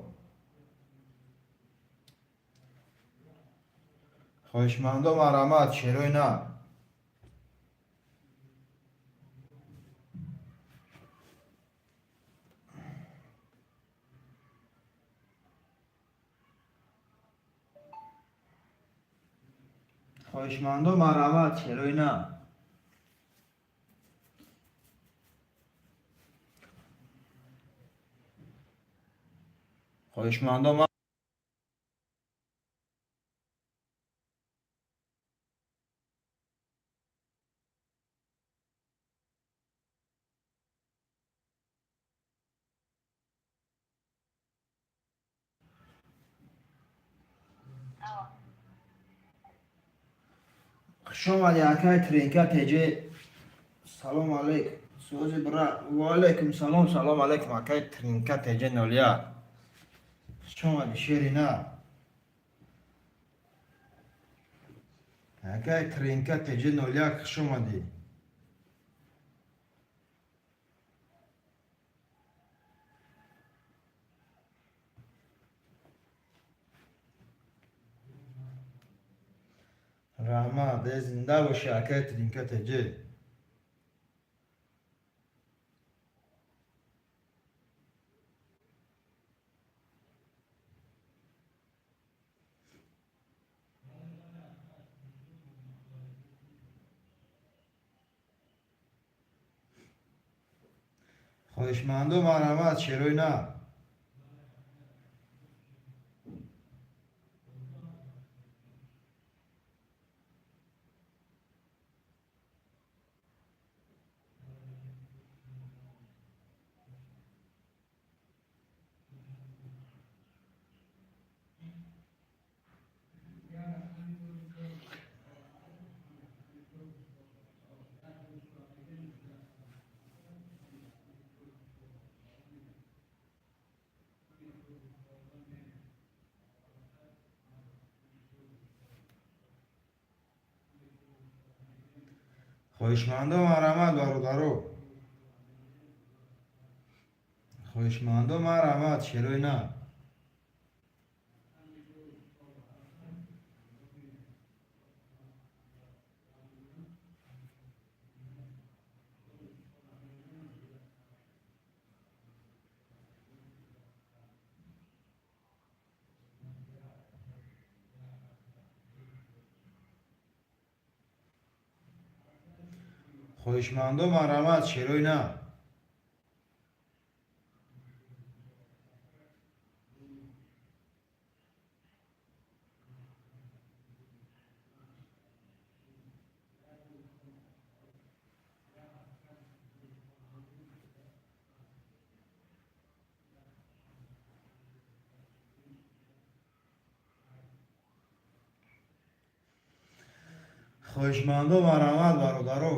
Хоҳишмандо, марҳамат, шерои на. Хоҳишмандо, марҳамат, шерои на. Хоҳишмандо. Хуш омадӣ, акай Тринка теҷе. Салом алейк, сози, брат. Ваалайкум салом, салом алейкум, акай Тринка теҷе 01. Хуш омадӣ, шерина. Акай Тринка теҷе 01, хуш омадӣ. Марҳамат, э, зинда бошӣ, акай Тринка ТЖ. Хоҳишмандо, марҳамат, шерои нар. Хоҳишмандо, марҳамат, бародаро. Хоҳишмандо, марҳамат, шерои нар. Хоҳишмандо, марҳамат, шерои нар. Хоҳишмандо, марҳамат, бародаро.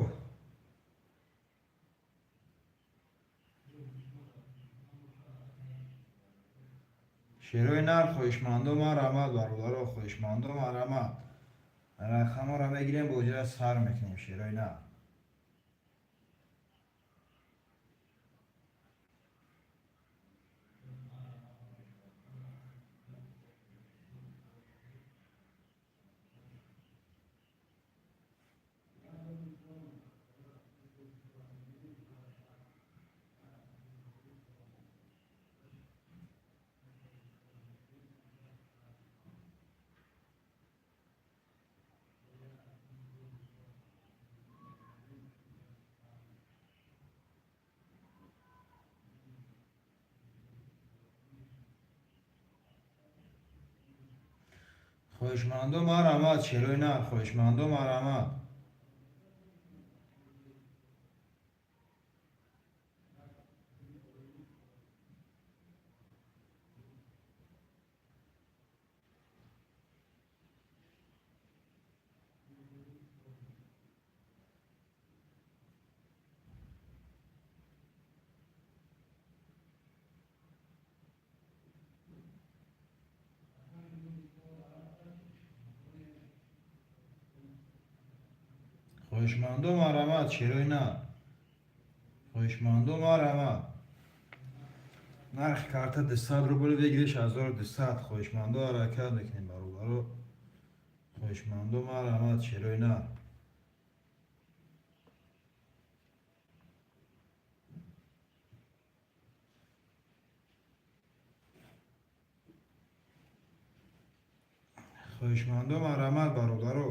Шерои нар, хоҳишмандо, марҳамат, бародаро. Хоҳишмандо, марҳамат, рақамҳоро мегирем, бозира сар мекунем, шерои нар. Хоҳишмандо, марҳамат, шерои нар. Хоҳишмандо, марҳамат. Хоҳишмандо, марҳамат, шерои нар. Хоҳишмандо, марҳамат. Нархи карта 200 рубл, выигрыш 1200. Хоҳишмандо, ҳаракат мекунем, бародаро. Хоҳишмандо, марҳамат, шерои нар. Хоҳишмандо, марҳамат, бародаро.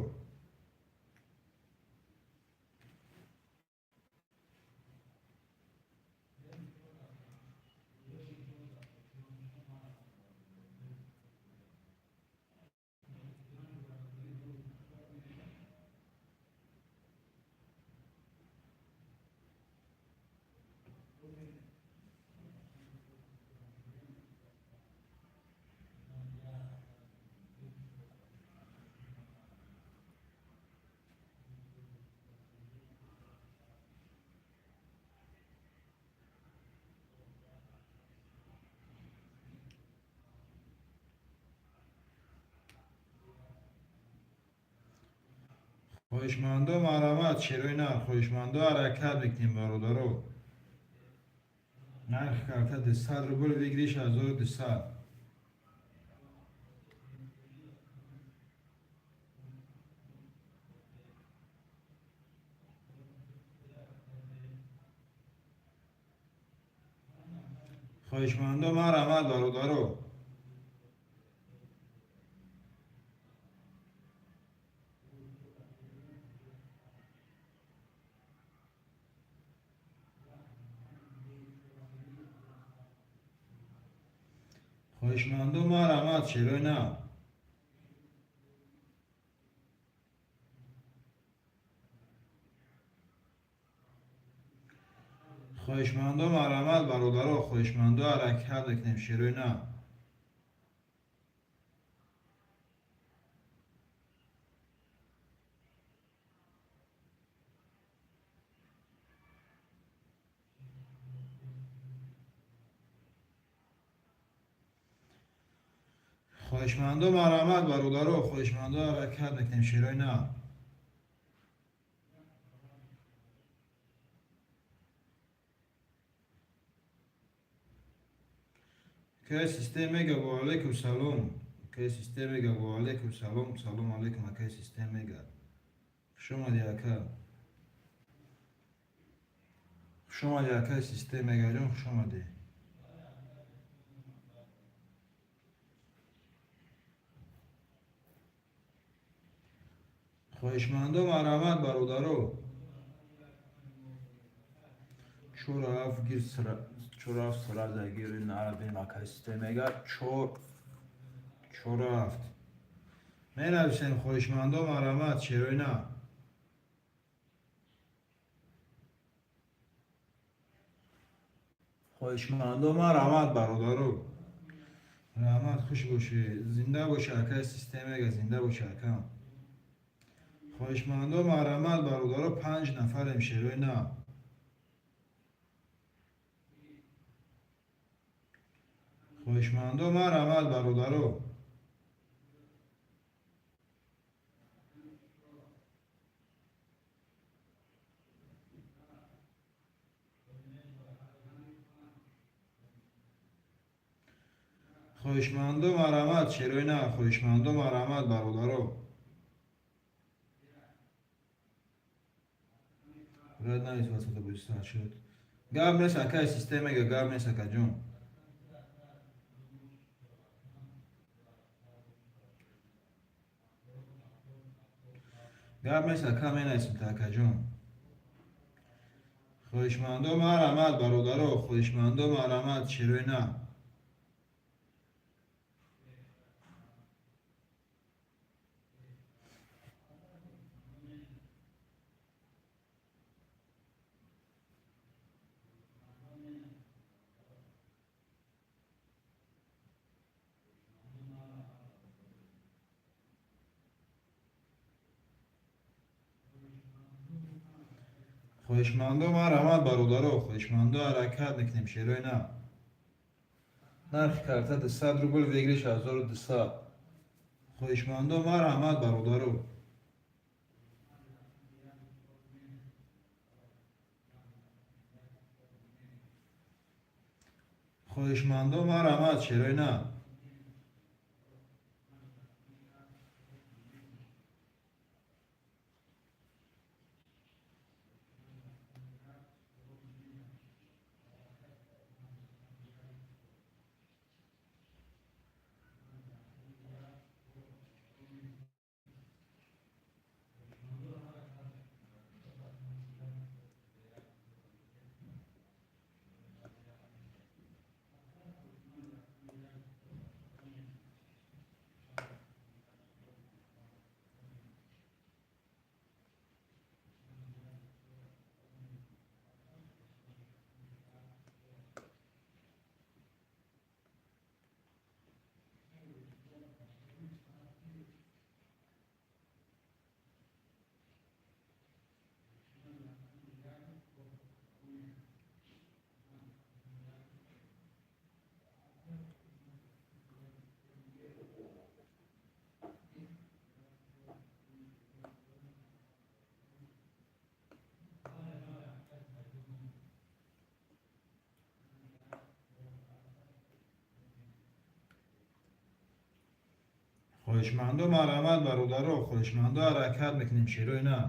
Хоҳишмандо, марҳамат, шерои нар. Хоҳишмандо, ҳаракат мекунем, бародаро. Нархи карта 200 рубл, выигрыш 1200. Хоҳишмандо, марҳамат, бародаро. Хоҳишмандо, марҳамат, шерои нав. Хоҳишмандо, марҳамат, бародаро. Хоҳишмандо, ҳаракат мекунем, шерои нав. Хоҳишмандо, марҳамат, бародаро. Хоҳишмандо, ҳаракат мекунем, шерои нав. Акай Систем мега, ва алайкум салом. Акай Систем мега, ва алайкум салом. Салом алайкум, акай Систем мега. Хуш омадӣ, ака. Хуш омадӣ, акай Систем мега ҷон, хуш омадӣ. Хоҳишмандо, марҳамат, бародаро. Чор ҳафт гир, чор ҳафт сразу гир, нарадем, акай Систем мега. Чор, чор ҳафт менависем. Хоҳишмандо, марҳамат, шерои нав. Хоҳишмандо, марҳамат, бародаро. Раҳмат, хуш бошӣ, зинда бошӣ, акай Систем мега, зинда бошӣ, акам. Хоҳишмандо, марҳамат, бародаро. Панҷ нафарем, шерои нав. Хоҳишмандо, марҳамат, бародаро. Хоҳишмандо, марҳамат, шерои нав. Хоҳишмандо, марҳамат, бародаро. Брат, навис, васата бӯҷиста шуд. Гап нест, акай Систем мега, гап нест, акаҷон. Гап нест, ака, менависем та, акаҷон. Хоҳишмандо, марҳамат, бародаро. Хоҳишмандо, марҳамат, шерои нав. Хоҳишмандо, марҳамат, бародаро. Хоҳишмандо, ҳаракат мекунем, шерои нав. Нархи карта 200 рубл, выигрыш 1200. Хоҳишмандо, марҳамат, бародаро. Хоҳишмандо, марҳамат, шерои нав. Хоҳишмандо, марҳамат, бародаро. Хоҳишмандо, ҳаракат мекунем, шерои нав.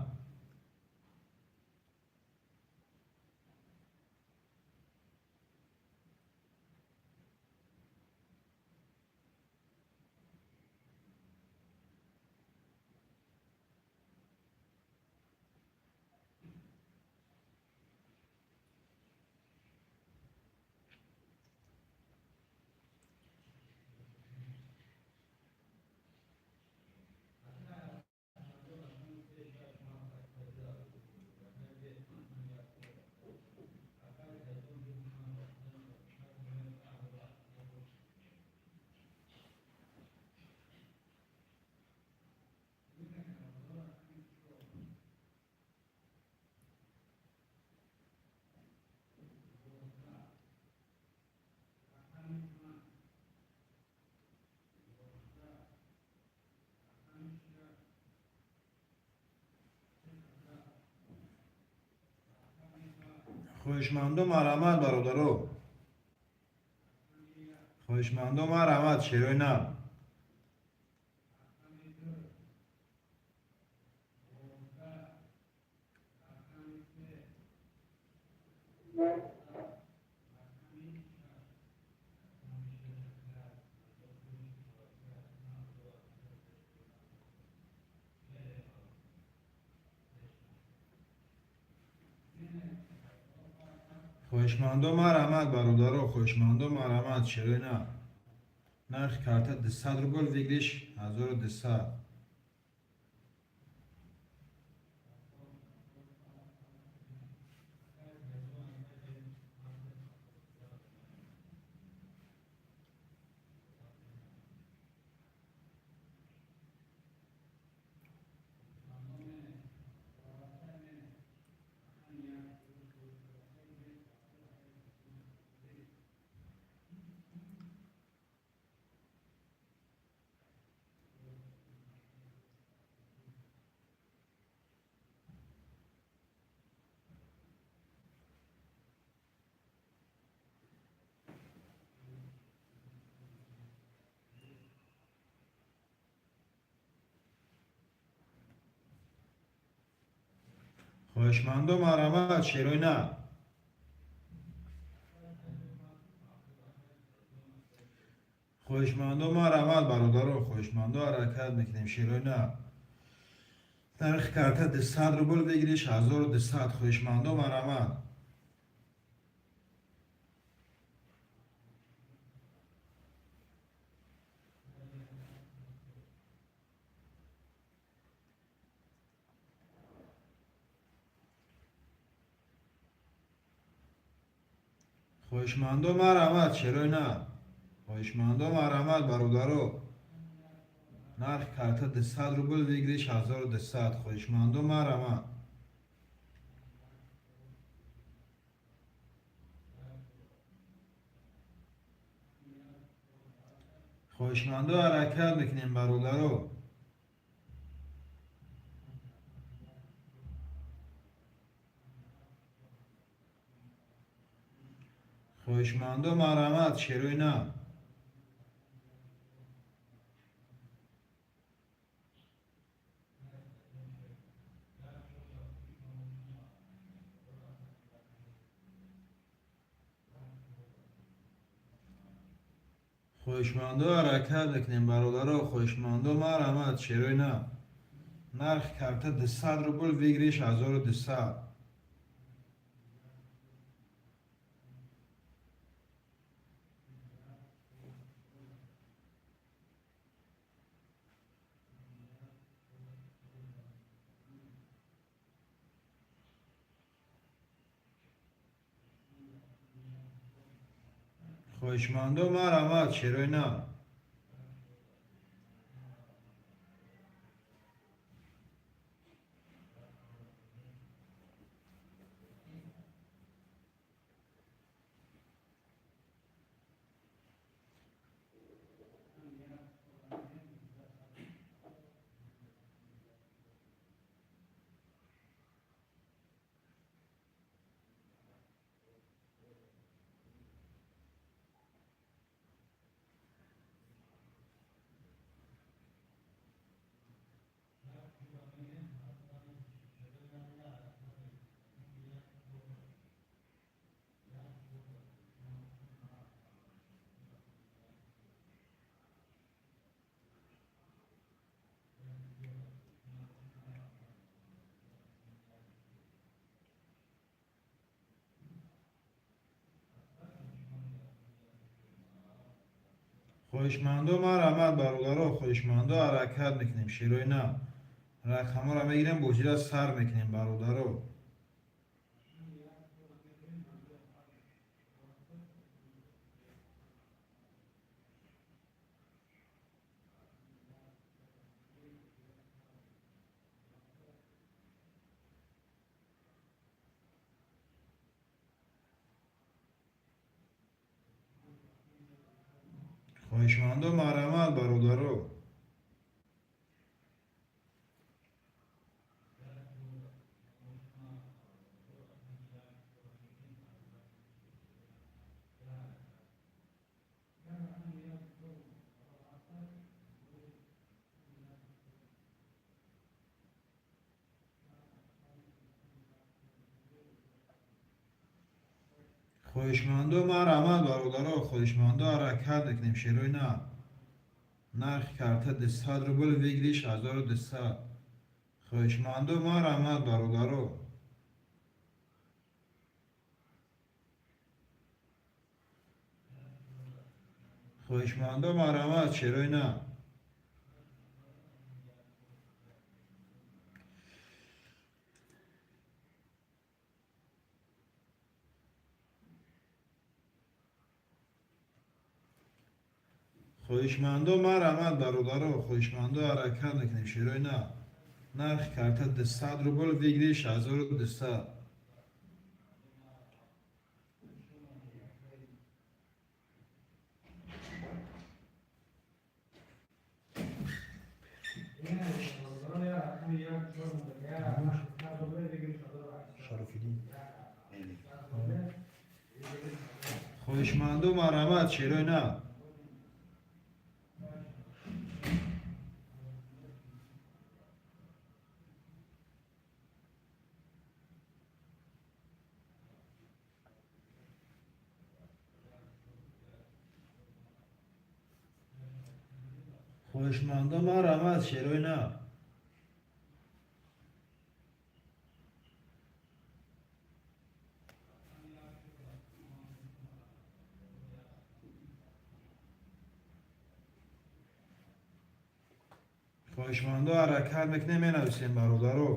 Хоҳишмандо, марҳамат, бародаро. Хоҳишмандо, марҳамат, шерои нав. Хоҳишмандо, марҳамат, бародаро. Хоҳишмандо, марҳамат, шерои нав. Нархи карта 200 рубл, выигрыш 1200. Хоҳишмандо, марҳамат, шерои нав. Хоҳишмандо, марҳамат, бародаро. Хоҳишмандо, ҳаракат мекунем, шерои нав. Нархи карта 200 рубл, выигрыш 1200. Хоҳишмандо, марҳамат. Хоҳишмандо, марҳамат, шерои нав. Хоҳишмандо, марҳамат, бародаро. Нархи карта 200 рубл, выигрыш 1200. Хоҳишмандо, марҳамат. Хоҳишмандо, ҳаракат мекунем, бародаро. Хоҳишмандо, марҳамат, шерои нав. Хоҳишмандо, ҳаракат мекунем, бародаро. Хоҳишмандо, марҳамат, шерои нав. Нархи карта 200 рубл, выигрыш 1200. Хоҳишмандо, марҳамат, шерои нав. Хоҳишмандо, марҳамат, бародаро. Хоҳишмандо, ҳаракат мекунем, шерои нав. Рақамҳоро мегирем, бозира сар мекунем, бародаро. Хоҳишмандо, марҳамат, бародаро. Хоҳишмандо, марҳамат, бародаро, хоҳишмандо, ҳаракат мекунем, шерои нар. Нархи карта 200 рубл, выигрыш 1200. Хоҳишмандо, марҳамат, бародаро. Хоҳишмандо, марҳамат, шерои нар. Хоҳишмандо, марҳамат, бародаро, хоҳишмандо, ҳаракат мекунем, шерои нар. Нархи карта 200 рубл, выигрыш 1200. Шарофиддин. Хоҳишмандо, марҳамат, шерои нар. Хоҳишмандо, марҳамат, шерои нар. Хоҳишмандо, ҳаракат мекунем, менависем, бародаро.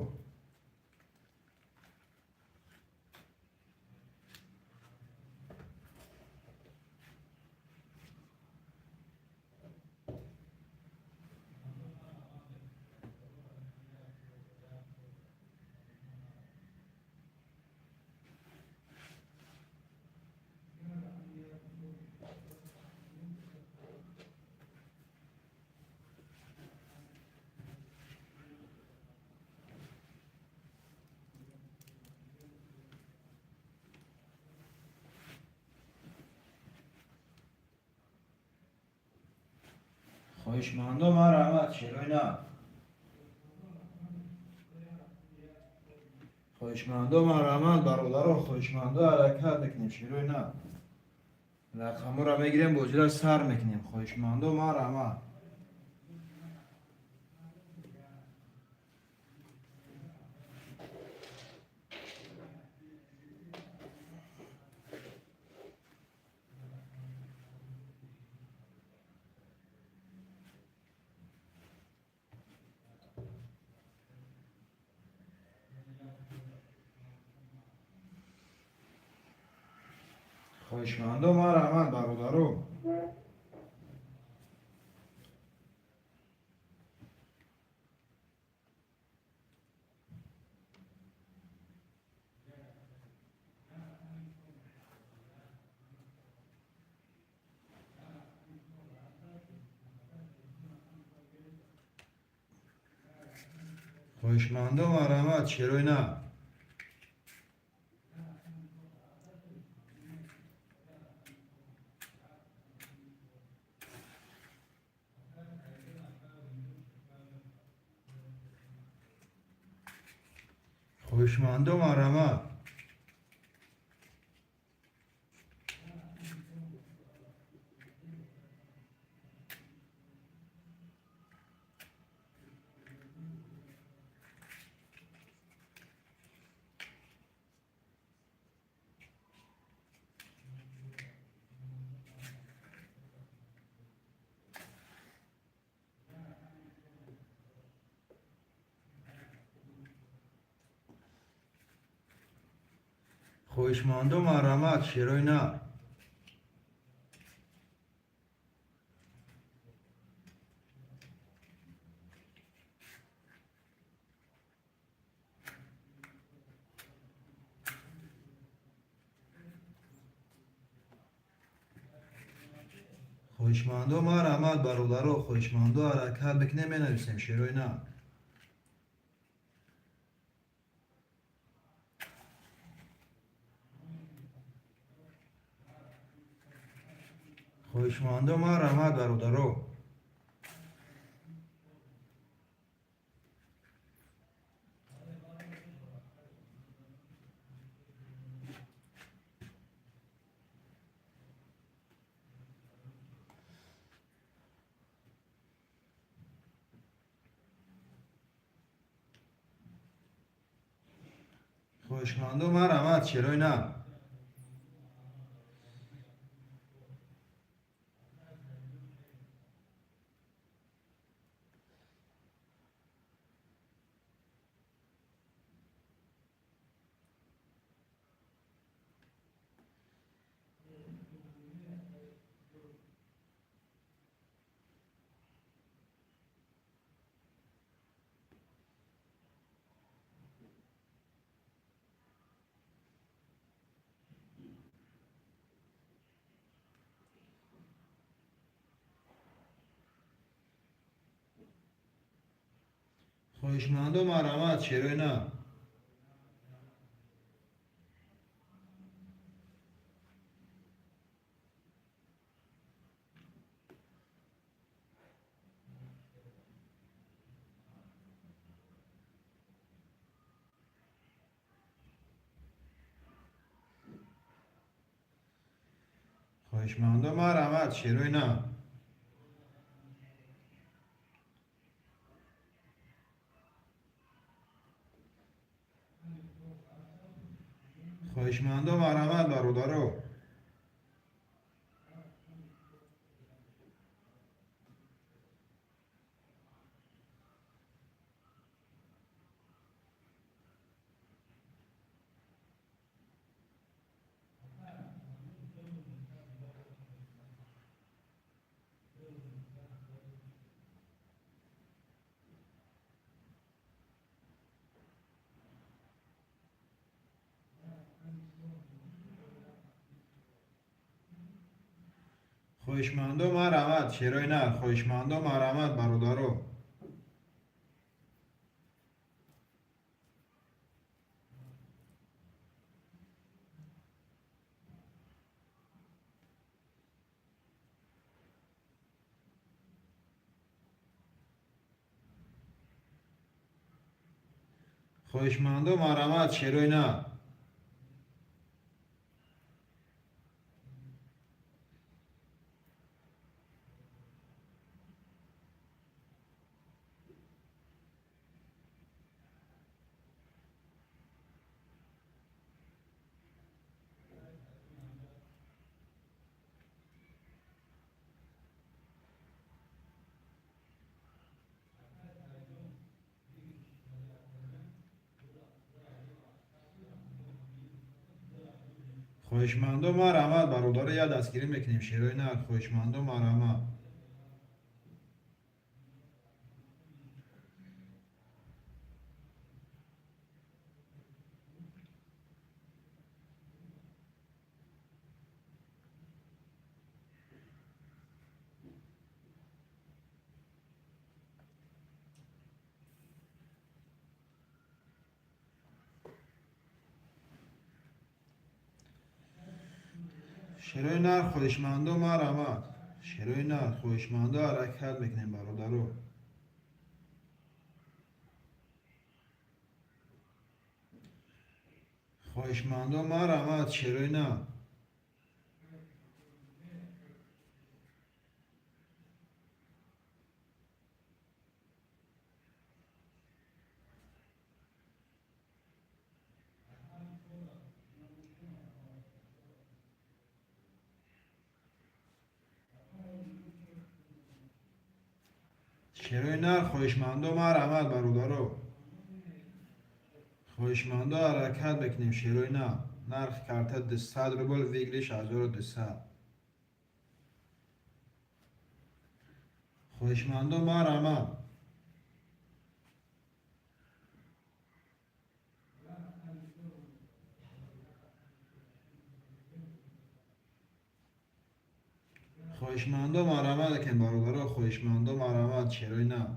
Хоҳишмандо, марҳамат, шерои нар. Хоҳишмандо, марҳамат, бародаро, хоҳишмандо, ҳаракат мекунем, шерои нар. Рақамҳоро мегирем, бозиро сар мекунем. Хоҳишмандо, марҳамат. Хоҳишмандо, марҳамат, бародаро. Хоҳишмандо, марҳамат, шерои нар. Хоҳишмандо, марҳамат. Хоҳишмандо, марҳамат, шерои нар. Хоҳишмандо, марҳамат, бародаро, хоҳишмандо, ҳаракат мекунем, менависем, шерои нар. Хоҳишмандо, марҳамат, бародаро. Хоҳишмандо, марҳамат, шерои нар. Хоҳишмандо, марҳамат, шерои нар. Хоҳишмандо, марҳамат, шерои нар. Хоҳишмандо, марҳамат, бародаро. Хоҳишмандо, марҳамат, шерои нар. Хоҳишмандо, марҳамат, бародаро. Хоҳишмандо, марҳамат, шерои нар. Хоҳишмандо, марҳамат, бародаро, як дастгирӣ мекунем, шерои нар. Хоҳишмандо, марҳамат. Шерои нар, хоҳишмандо, марҳамат. Шерои нар, хоҳишмандо, ҳаракат мекунем, бародаро. Хоҳишмандо, марҳамат, шерои нар. Шерои нар, хоҳишмандо, марҳамат, бародаро. Хоҳишмандо, ҳаракат мекунем, шерои нар. Нархи карта 200 рубл, выигрыш 1200. Хоҳишмандо, марҳамат. Хоҳишмандо, марҳамат екем, бародаро. Хоҳишмандо, марҳамат, шерои нар.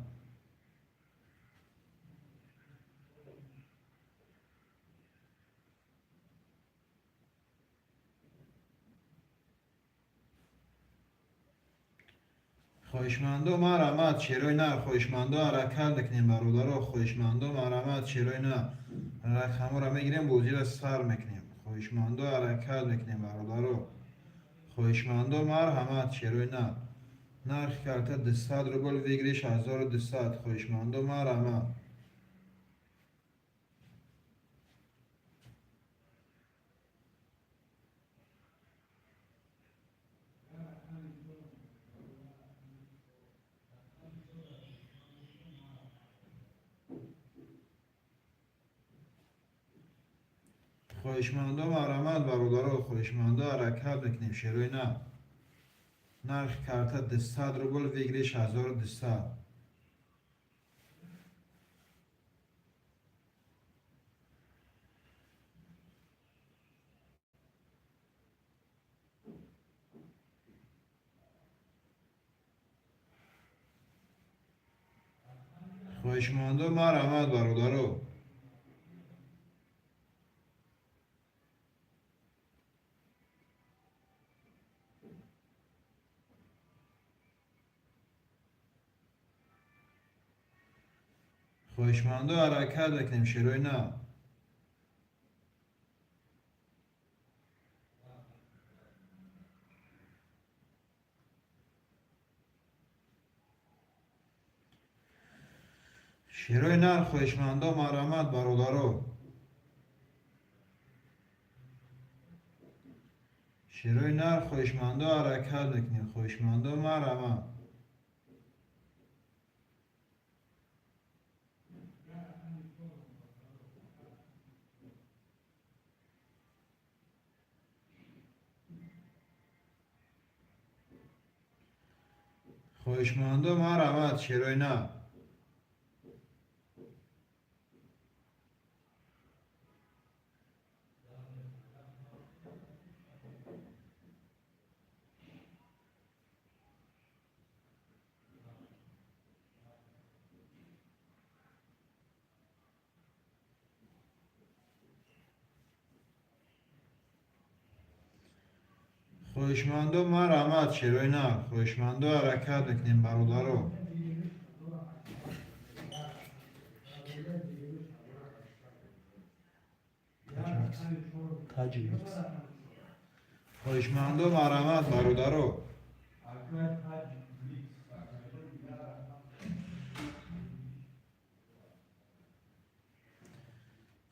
Хоҳишмандо, марҳамат, шерои нар. Хоҳишмандо, ҳаракат мекунем, бародаро. Хоҳишмандо, марҳамат, шерои нар. Рақамҳоро мегирем, бозиро сар мекунем. Хоҳишмандо, ҳаракат мекунем, бародаро. Хоҳишмандо, марҳамат, шерои нар. Нархи карта 200 рубл, выигрыш 1200. Хоҳишмандо, марҳамат. Хоҳишмандо марҳамат, бародаро, хоҳишмандо, ҳаракат мекунем, шерои нар. Нархи карта 200 рубл, выигрыш 1200. Хоҳишмандо марҳамат, бародаро. Хоҳишмандо ҳаракат мекунем, шерои нар. Шерои нар, хоҳишмандо марҳамат, бародаро. Шерои нар, хоҳишмандо ҳаракат мекунем, хоҳишмандо марҳамат. Хоҳишмандо марҳамат, шерои нар. Хоҳишмандо марҳамат, шерои нар. Хоҳишмандо ҳаракат мекунем, бародаро. Таҷ Микс. Хоҳишмандо марҳамат, бародаро.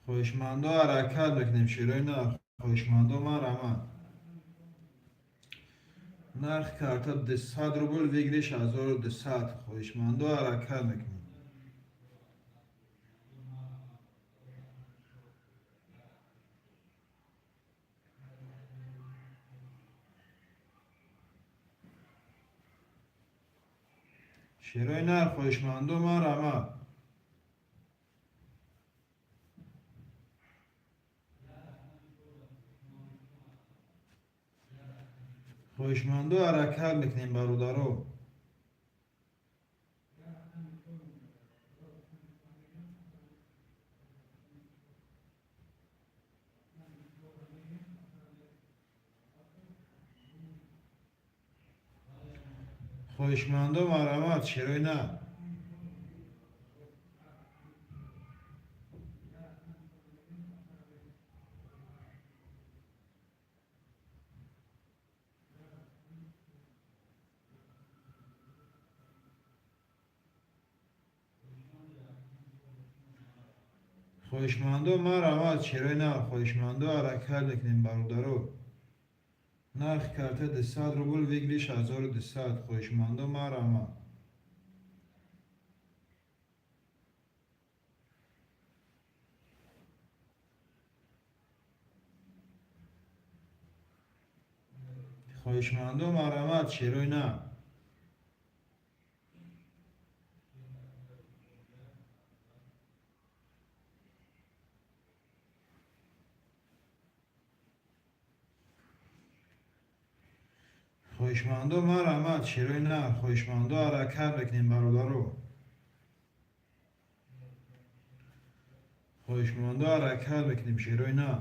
Хоҳишмандо ҳаракат мекунем, шерои нар. Хоҳишмандо марҳамат. Нархи карта 200 рубл, выигрыш 1200. Хоҳишмандо ҳаракат мекунем. Шерои нар, хоҳишмандо марҳамат. Хоҳишмандо ҳаракат мекунем, бародаро. Хоҳишмандо марҳамат, шерои нар. Хоҳишмандо марҳамат, шерои нар. Хоҳишмандо ҳаракат мекунем, бародаро. Нархи карта 200 рубл, выигрыш 1200. Хоҳишмандо марҳамат. Хоҳишмандо марҳамат, шерои нар. Хоҳишмандо марҳамат, шерои нар. Хоҳишмандо ҳаракат мекунем, бародаро. Хоҳишмандо ҳаракат мекунем, шерои нар.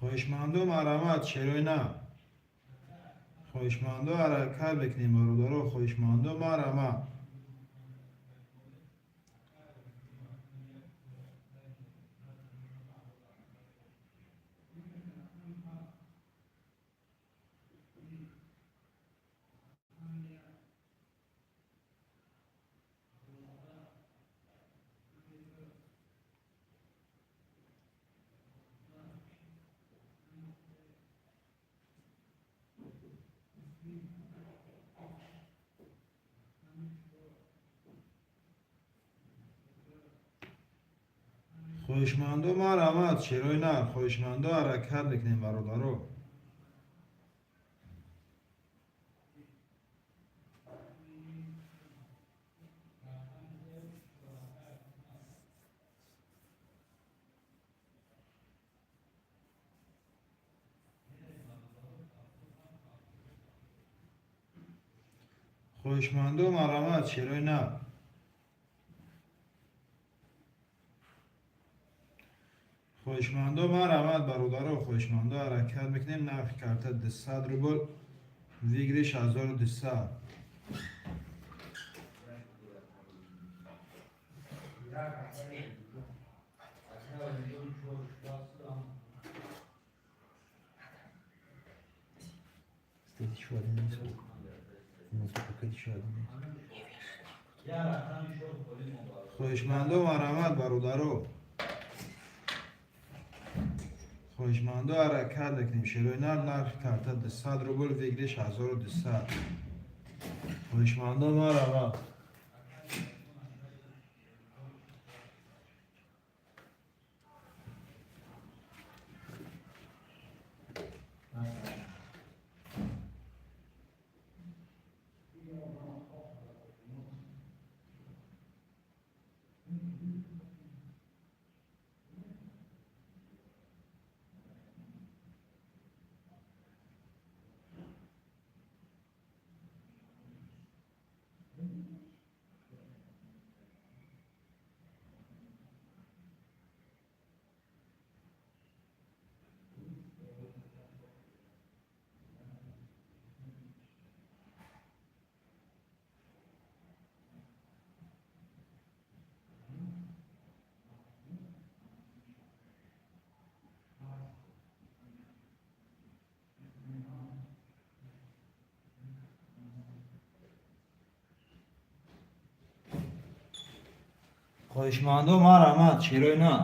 Хоҳишмандо, марҳамат, шерои нар. Хоҳишмандо, ҳаракат мекунем, бародаро, хоҳишмандо, марҳамат. Хоҳишмандо, марҳамат, шерои нар. Хоҳишмандо, ҳаракат мекунем, бародаро. Хоҳишмандо, марҳамат, шерои нар. Хоҳишмандо, марҳамат, бародаро, хоҳишмандо, ҳаракат мекунем. Нархи карта 200 рубл, выигрыш 1200. Стоит еще один звук. Звук какой еще один. Хоҳишмандо, марҳамат, бародаро. Хоҳишмандо, ҳаракат мекунем. Шерои нар, нархи карта 200 рубл, выигрыш 1200. Хоҳишмандо, марҳамат. Хоҳишмандо, марҳамат, шерои нар.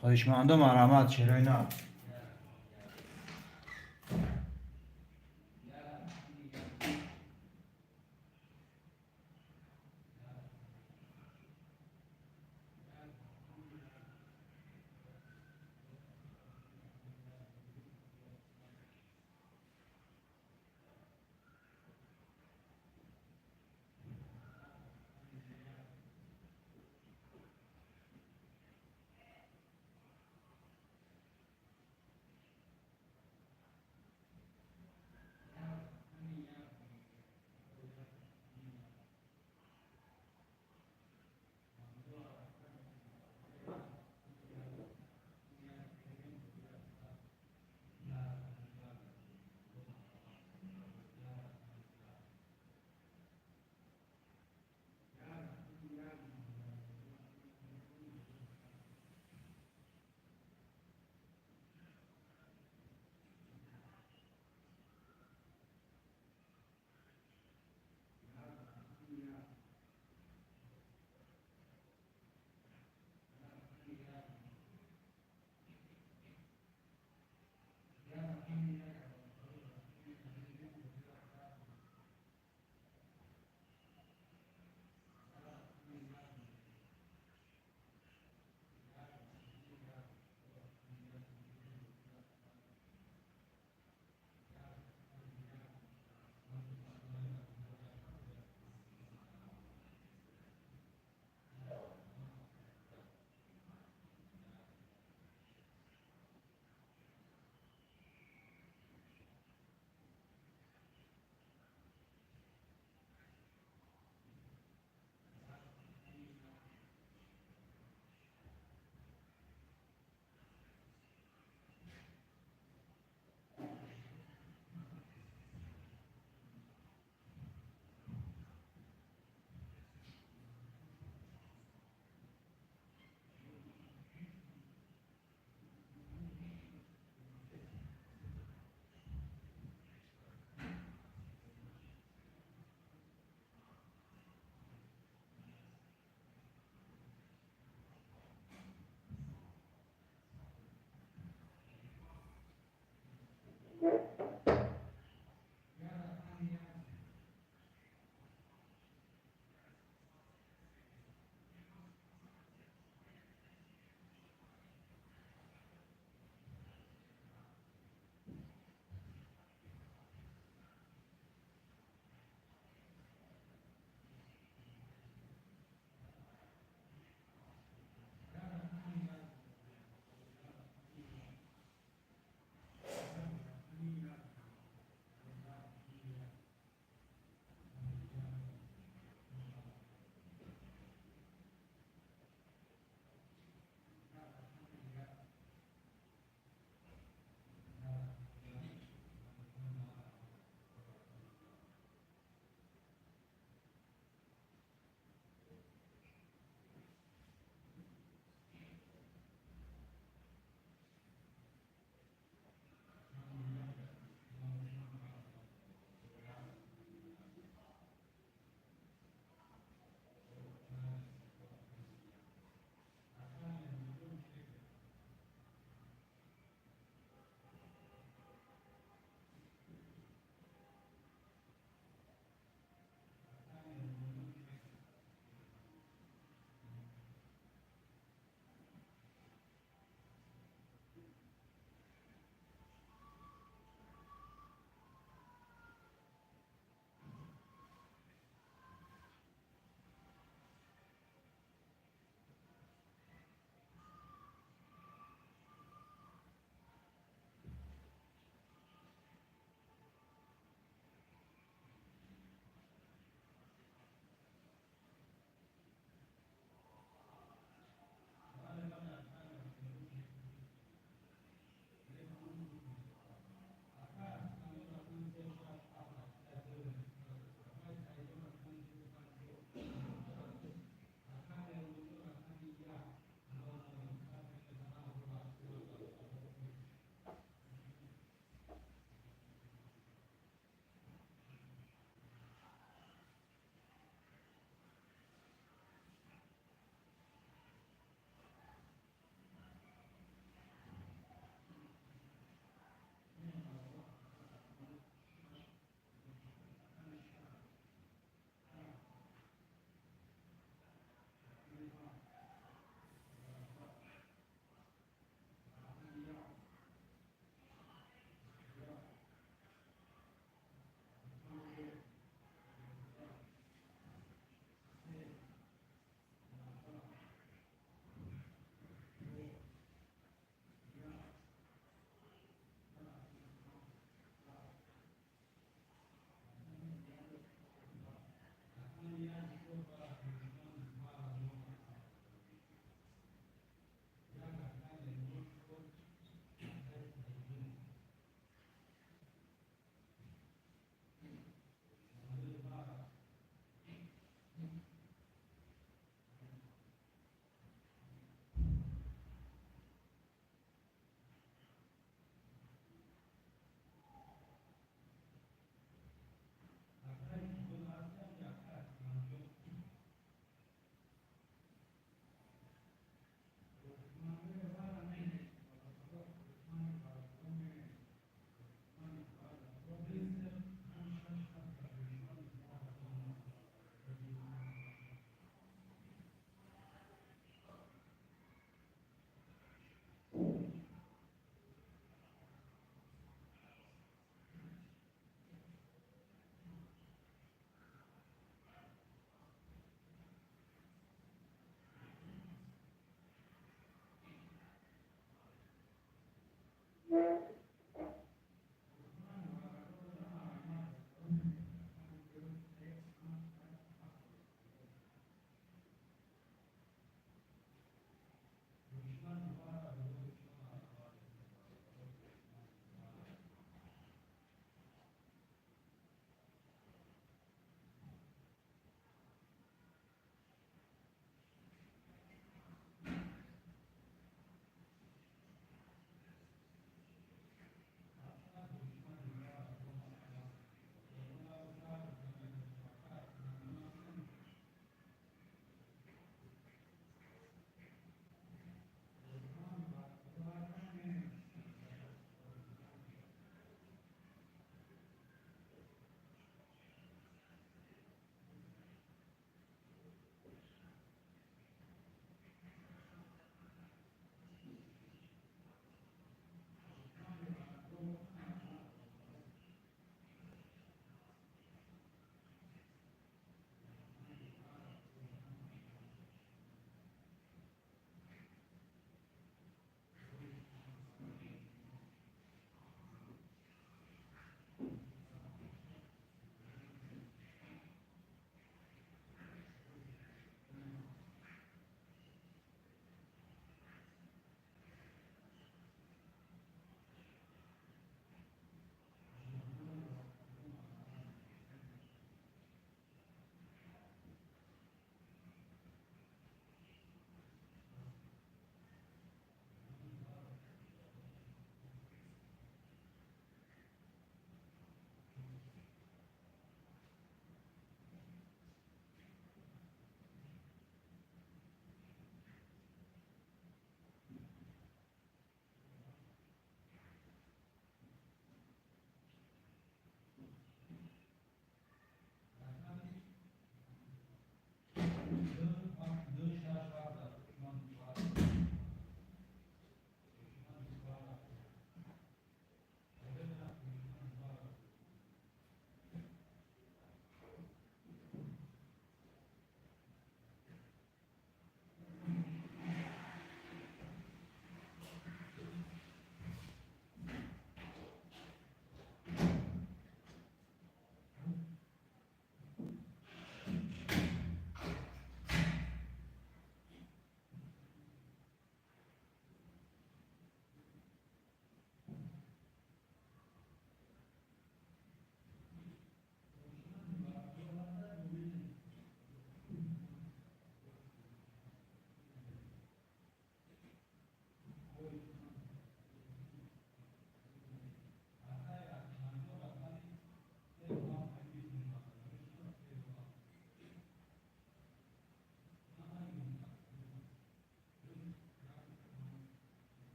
Хоҳишмандо, марҳамат, шерои нар.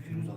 Фирӯз.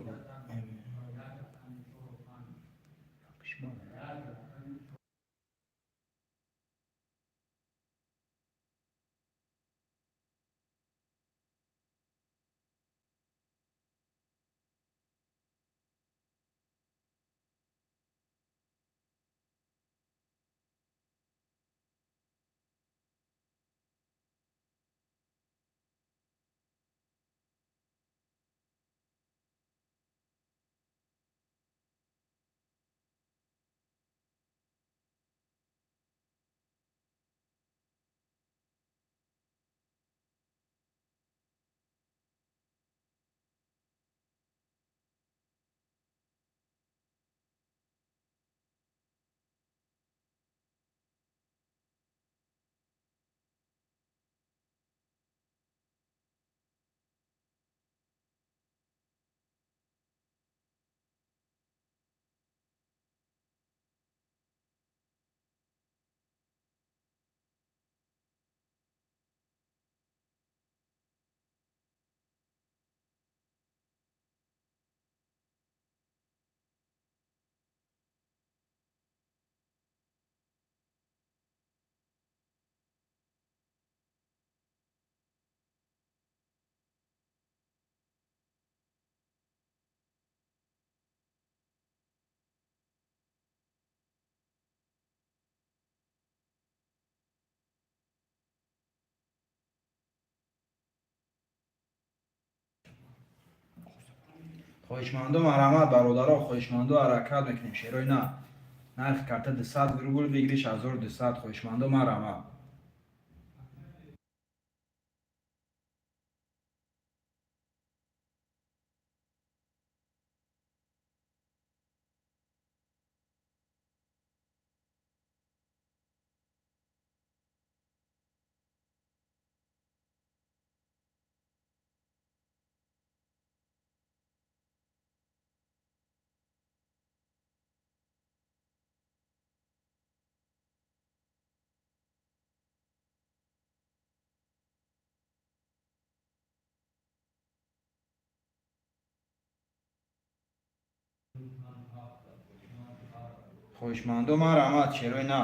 Хоҳишмандо, марҳамат, бародаро, хоҳишмандо, ҳаракат мекунем. Шерои на, нархи карта 200 рубл, выигрыш 1200. Хоҳишмандо, марҳамат. Хоҳишмандо, марҳамат, шерои на.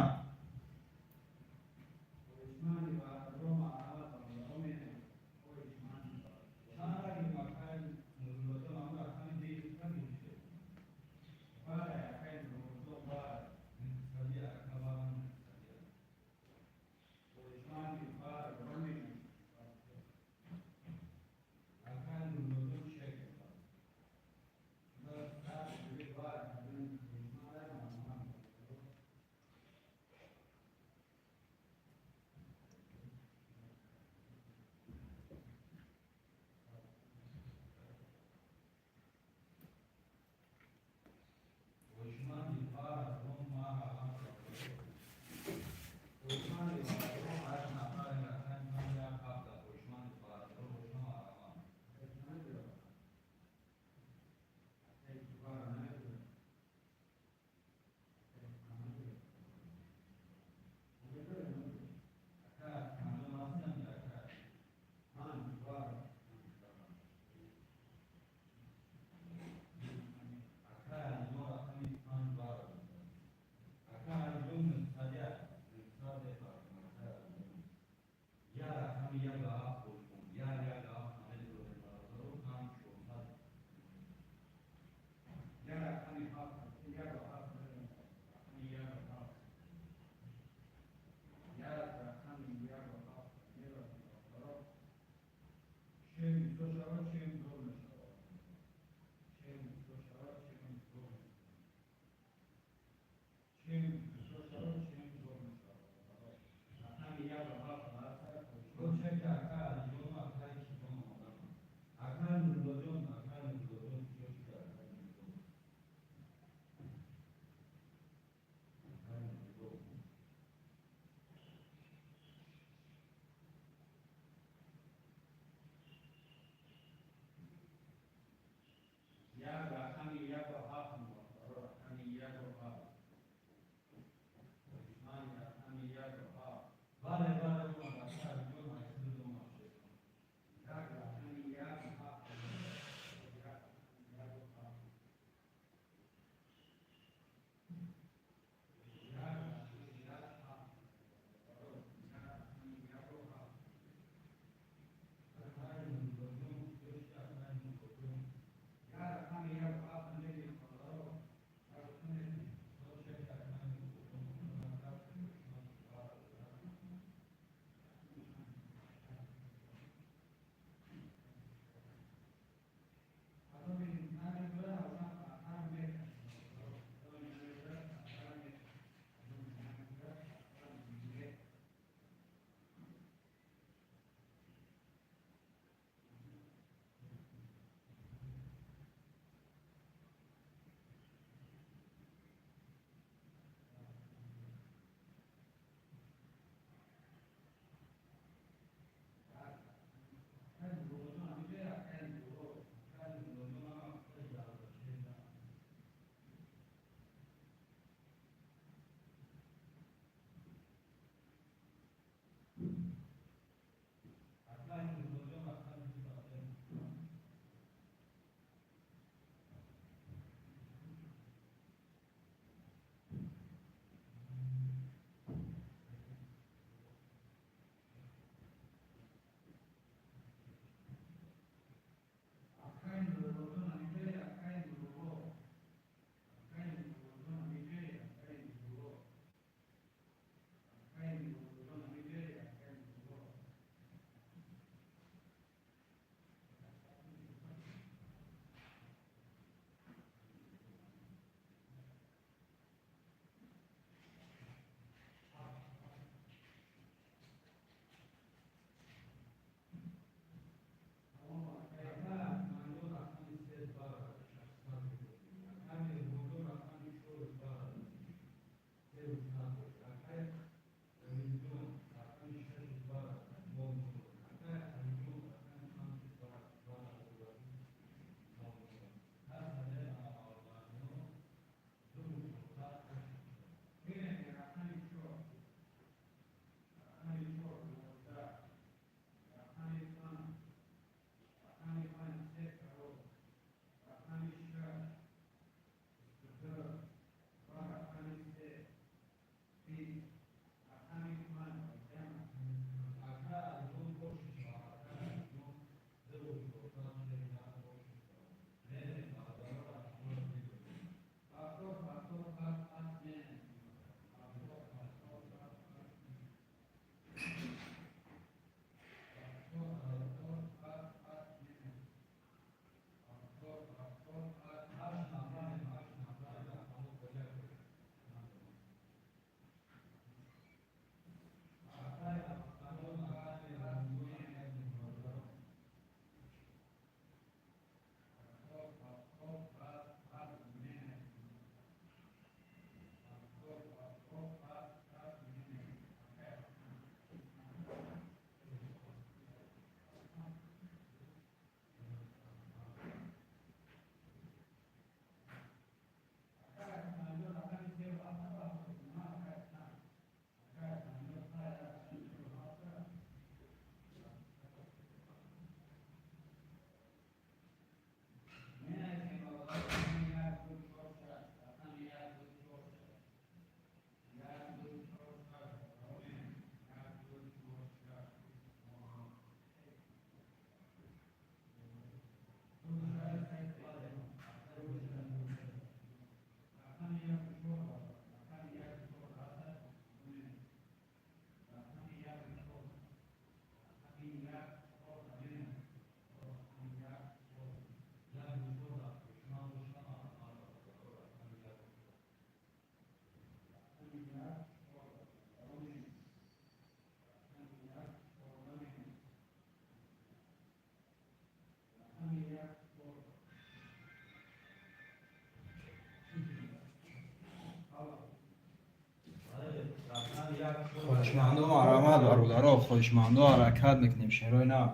Хоҳишмандо, марҳамат, бародаро, хоҳишмандо, ҳаракат мекунем, шерои нар.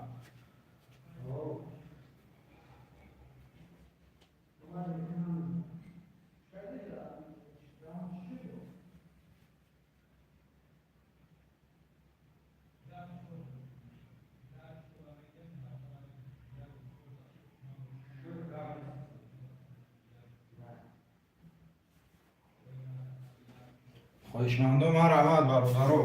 Хоҳишмандо, марҳамат, бародаро.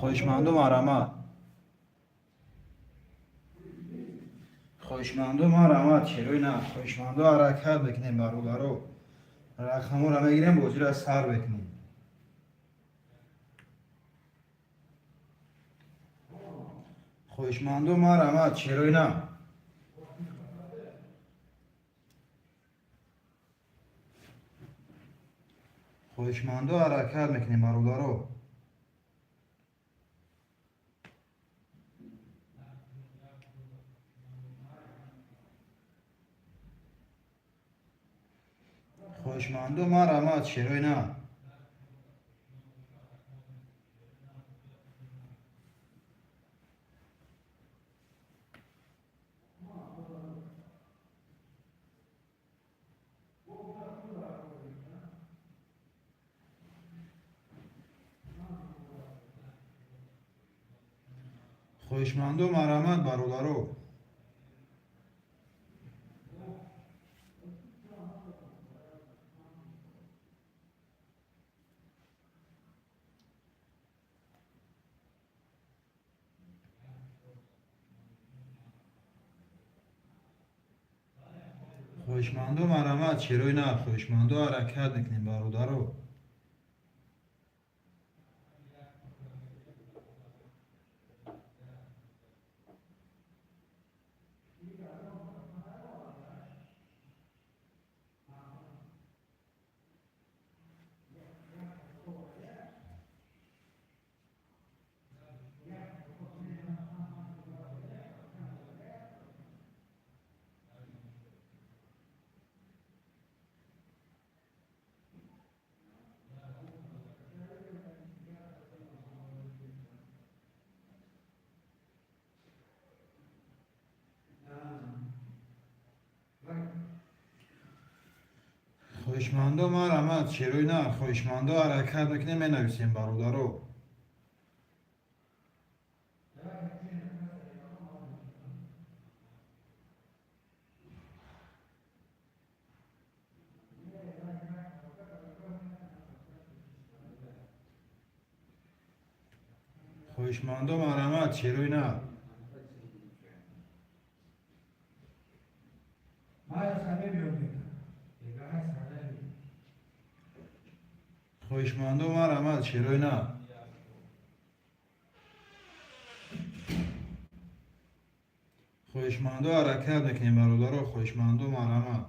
Хоҳишмандо, марҳамат. Хоҳишмандо, марҳамат, шерои нар. Хоҳишмандо, ҳаракат мекунем, бародаро. Рақаморо мегирем, бозиро сар мекунем. Хоҳишмандо, марҳамат, шерои нар. Хоҳишмандо, ҳаракат мекунем, бародаро. Хоҳишмандо, марҳамат, шерои нар. Хоҳишмандо, марҳамат, бародаро. Хоҳишмандо, марҳамат, шерои нар. Хоҳишмандо, ҳаракат мекунем, бародаро. Хоҳишмандо, марҳамат, шерои нар. Хоҳишмандо, ҳаракат мекунем, менависем, бародаро. Хоҳишмандо, марҳамат, шерои нар. Хоҳишмандо, марҳамат, шерои нар. Хоҳишмандо, ҳаракат мекунем, бародаро. Хоҳишмандо, марҳамат.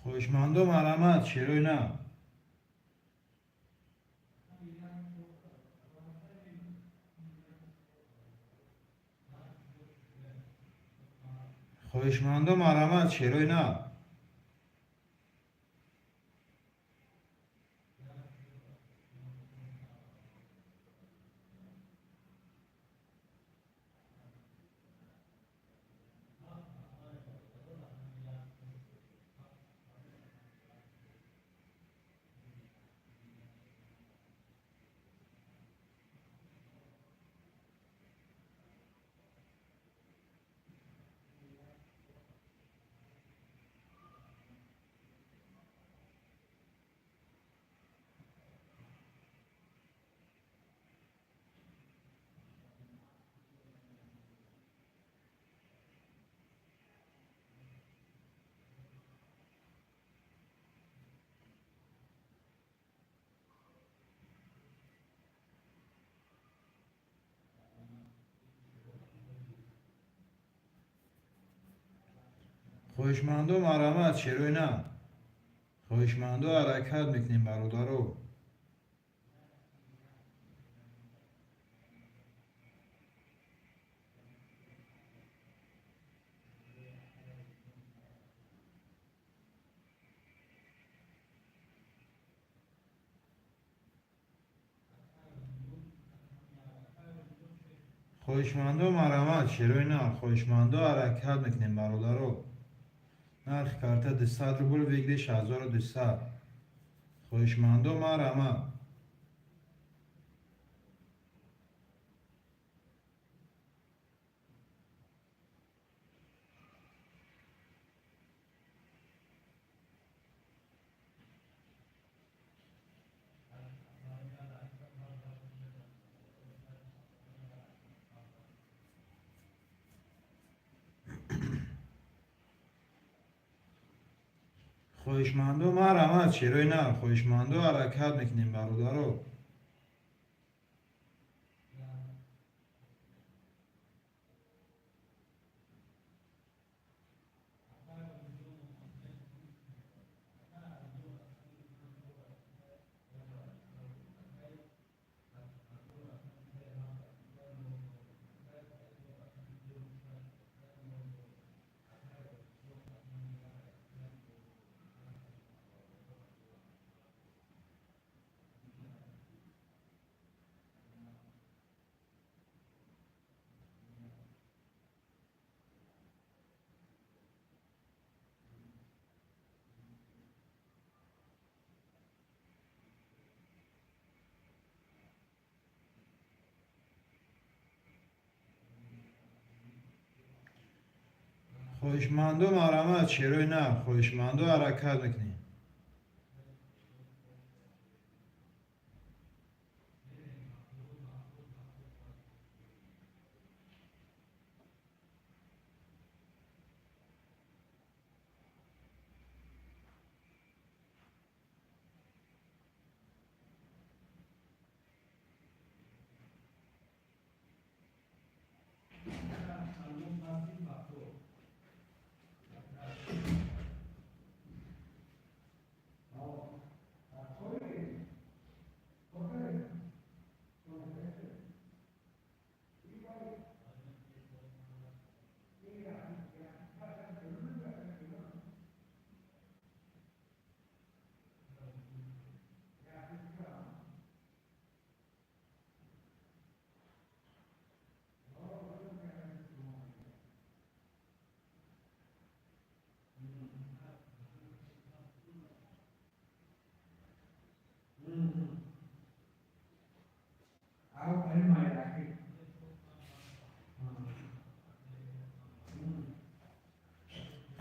Хоҳишмандо, марҳамат, шерои нав. Хоҳишмандо, марҳамат, шерои нав. Хоҳишмандо, марҳамат, шерои нав. Хоҳишмандо, ҳаракат мекунем, бародаро. Хоҳишмандо, марҳамат, шерои нав. Хоҳишмандо, ҳаракат мекунем, бародаро. Нархи карта 200 рубл, выигрыш 1200. Хоҳишмандо, марҳамат. Хоҳишмандо, марҳамат, шерои нав. Хоҳишмандо, ҳаракат мекунем, бародаро. Хоҳишмандо, марҳамат, шерои нав. Хоҳишмандо, ҳаракат мекунем.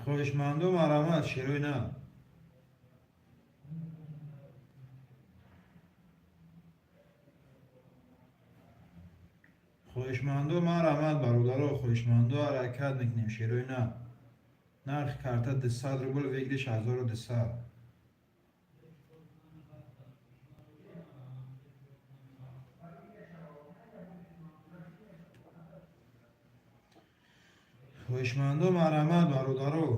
Хоҳишмандо, марҳамат, шерои нав. Хоҳишмандо, марҳамат, бародаро. Хоҳишмандо, ҳаракат мекунем, шерои нав. Нархи карта 200 рубл, выигрыш 1200. Хоҳишмандо, марҳамат, бародаро.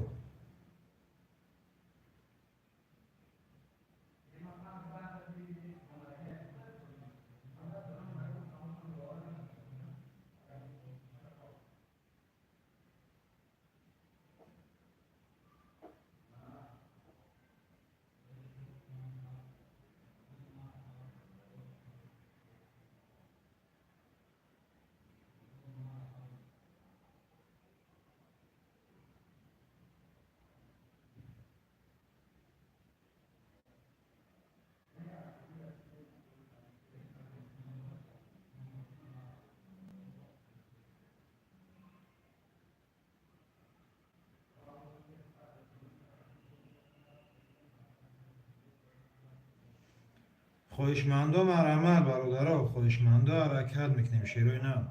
Хоҳишмандо, марҳамат, бародаро, хоҳишмандо, ҳаракат мекунем, шерои нав.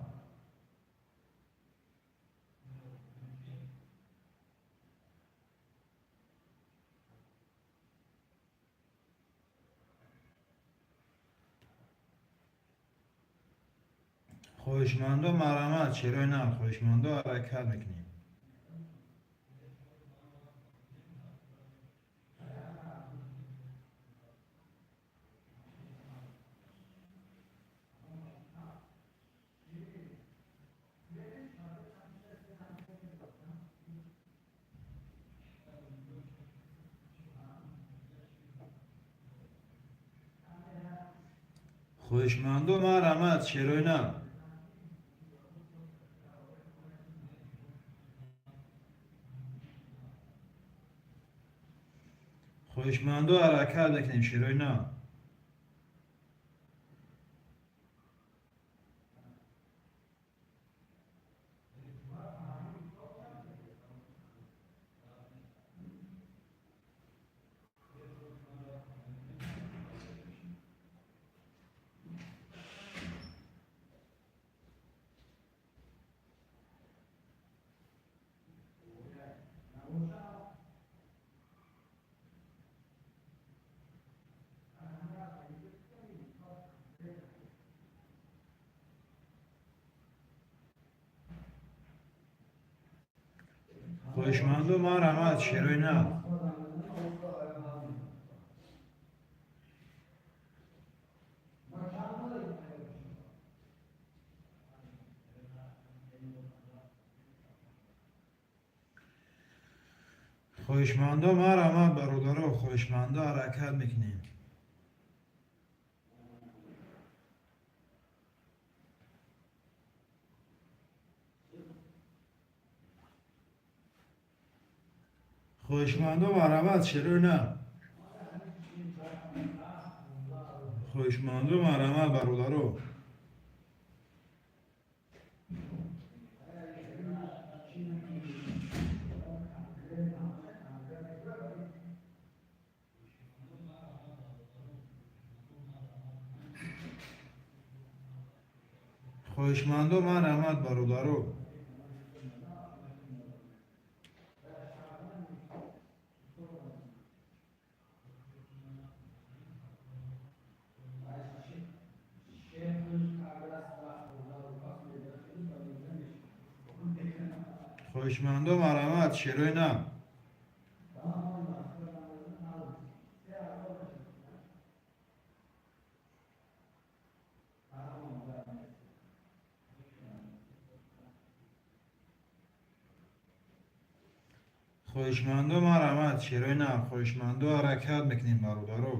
Хоҳишмандо, марҳамат, шерои нав, хоҳишмандо, ҳаракат мекунем. Хоҳишмандо, марҳамат, шерои нав. Хоҳишмандо, ҳаракат мекунем, шерои нав. Хоҳишмандо, марҳамат, шерои нав. Хоҳишмандо, марҳамат, бародаро, хоҳишмандо, ҳаракат мекунем. Хоҳишмандо, марҳамат, шерои нав. Хоҳишмандо, марҳамат, бародаро. Хоҳишмандо, марҳамат, бародаро. Хоҳишмандо, марҳамат, шерои нав. Хоҳишмандо, марҳамат, шерои нав. Хоҳишмандо, ҳаракат мекунем, бародаро.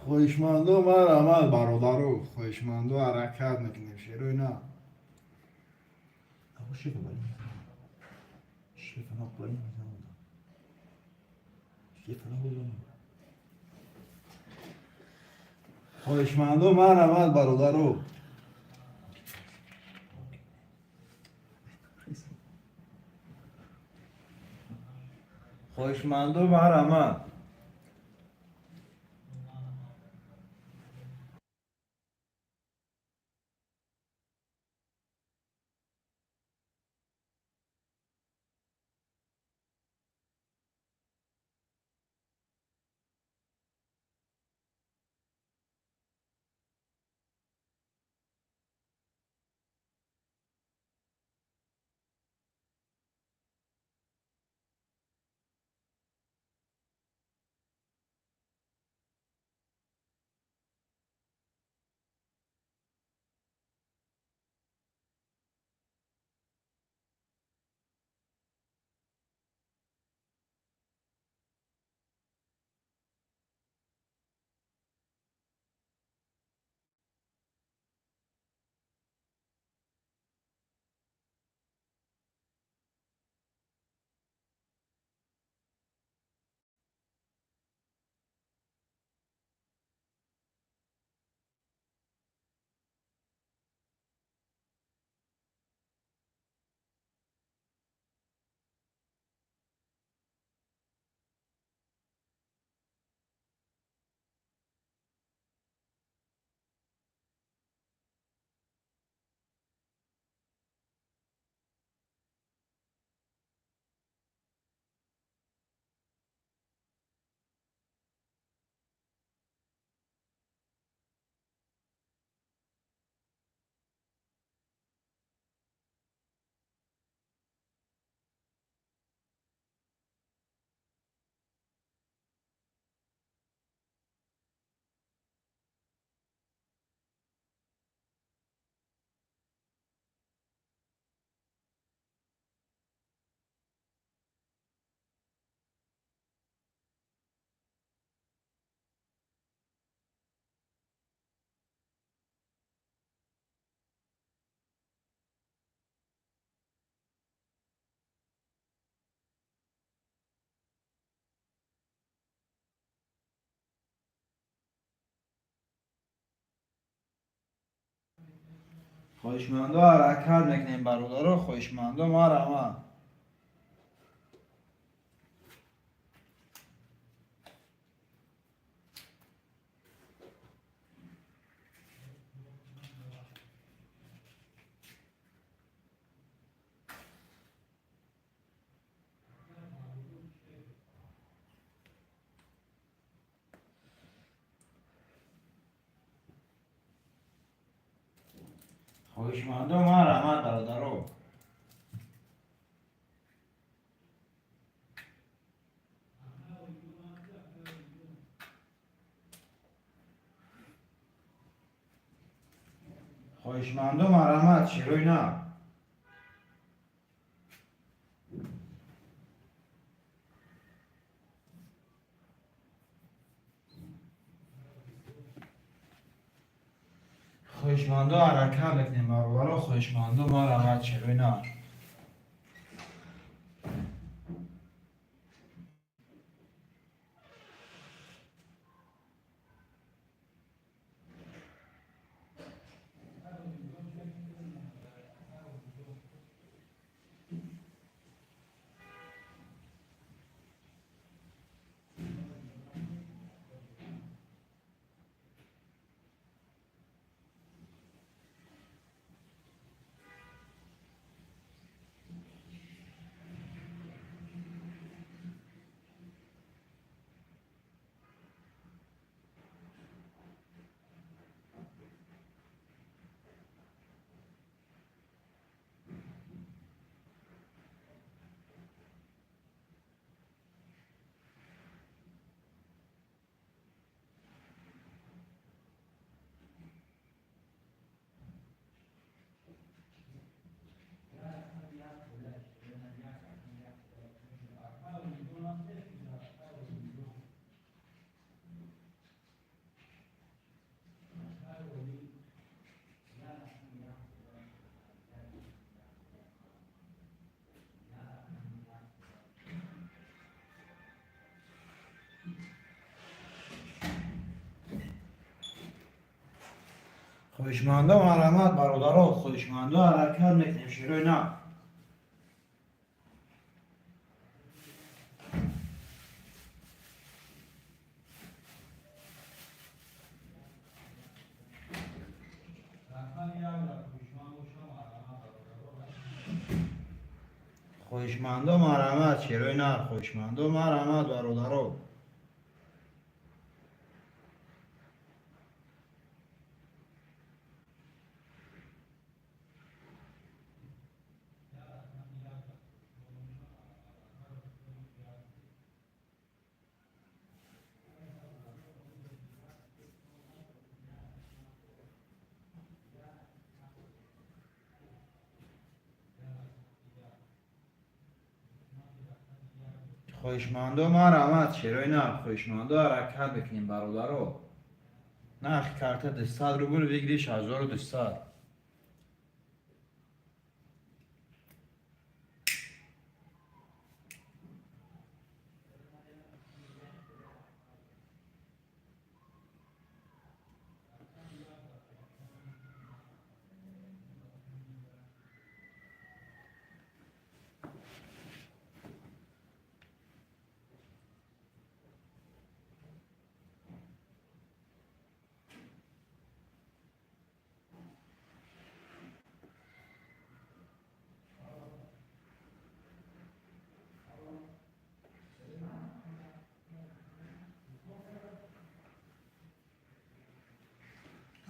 Хоҳишмандо, марҳамат, бародаро. Хоҳишмандо, ҳаракат мекунем, шерои нав. Хоҳишмандо, марҳамат, бародаро. Хоҳишмандо, марҳамат. Хоҳишмандо, ҳаракат мекунем, бародаро, хоҳишмандо, марҳамат. Хоҳишмандо, марҳамат, бародаро. Хоҳишмандо, марҳамат, шерои нар. Хоҳишмандо, ҳаракат мекунем, бародаро, хоҳишмандо, марҳамат, шерои нар. Хоҳишмандо, марҳамат, бародаро, хоҳишмандо, ҳаракат мекунем, шерои нар. Хоҳишмандо, марҳамат, шерои нар, хоҳишмандо, марҳамат, бародаро. Хоҳишмандо, марҳамат, шерои нар, хоҳишмандо, ҳаракат мекунем, бародаро. Нархи карта 200 рубл, выигрыш 1200.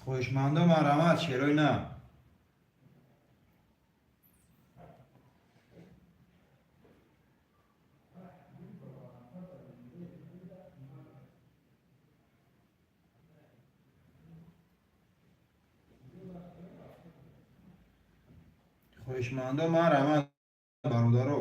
Хоҳишмандо, марҳамат, шерои нар. Хоҳишмандо, марҳамат, бародаро.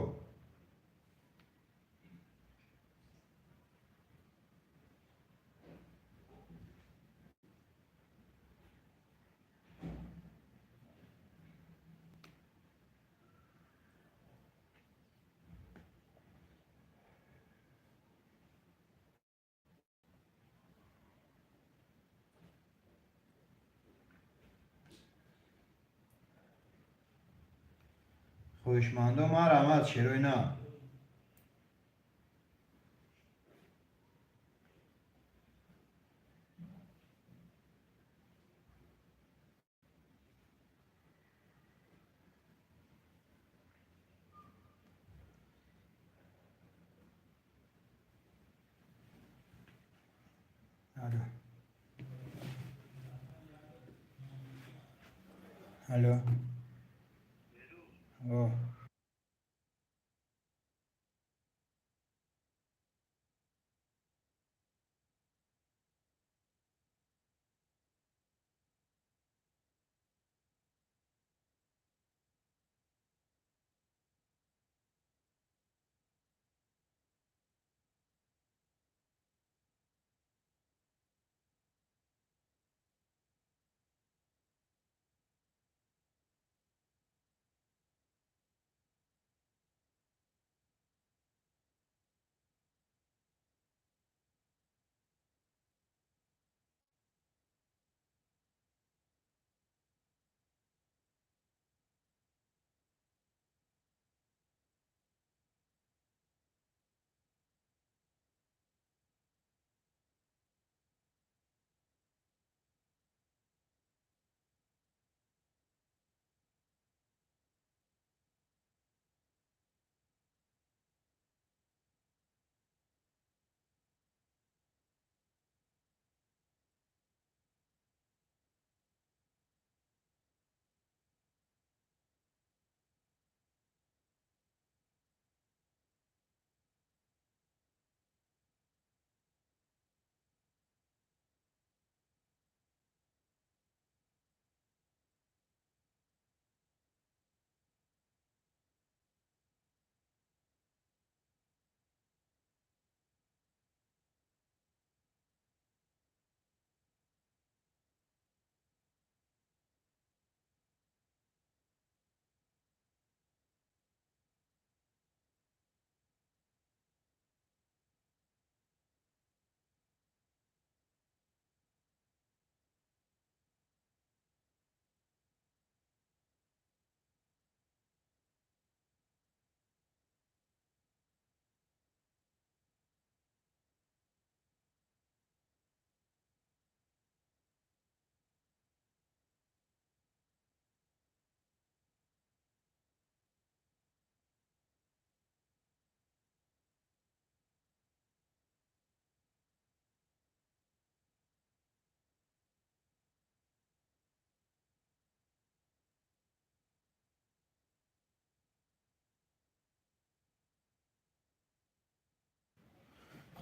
Хоҳишмандо, марҳамат, шерои нар. Алло. Алло. О.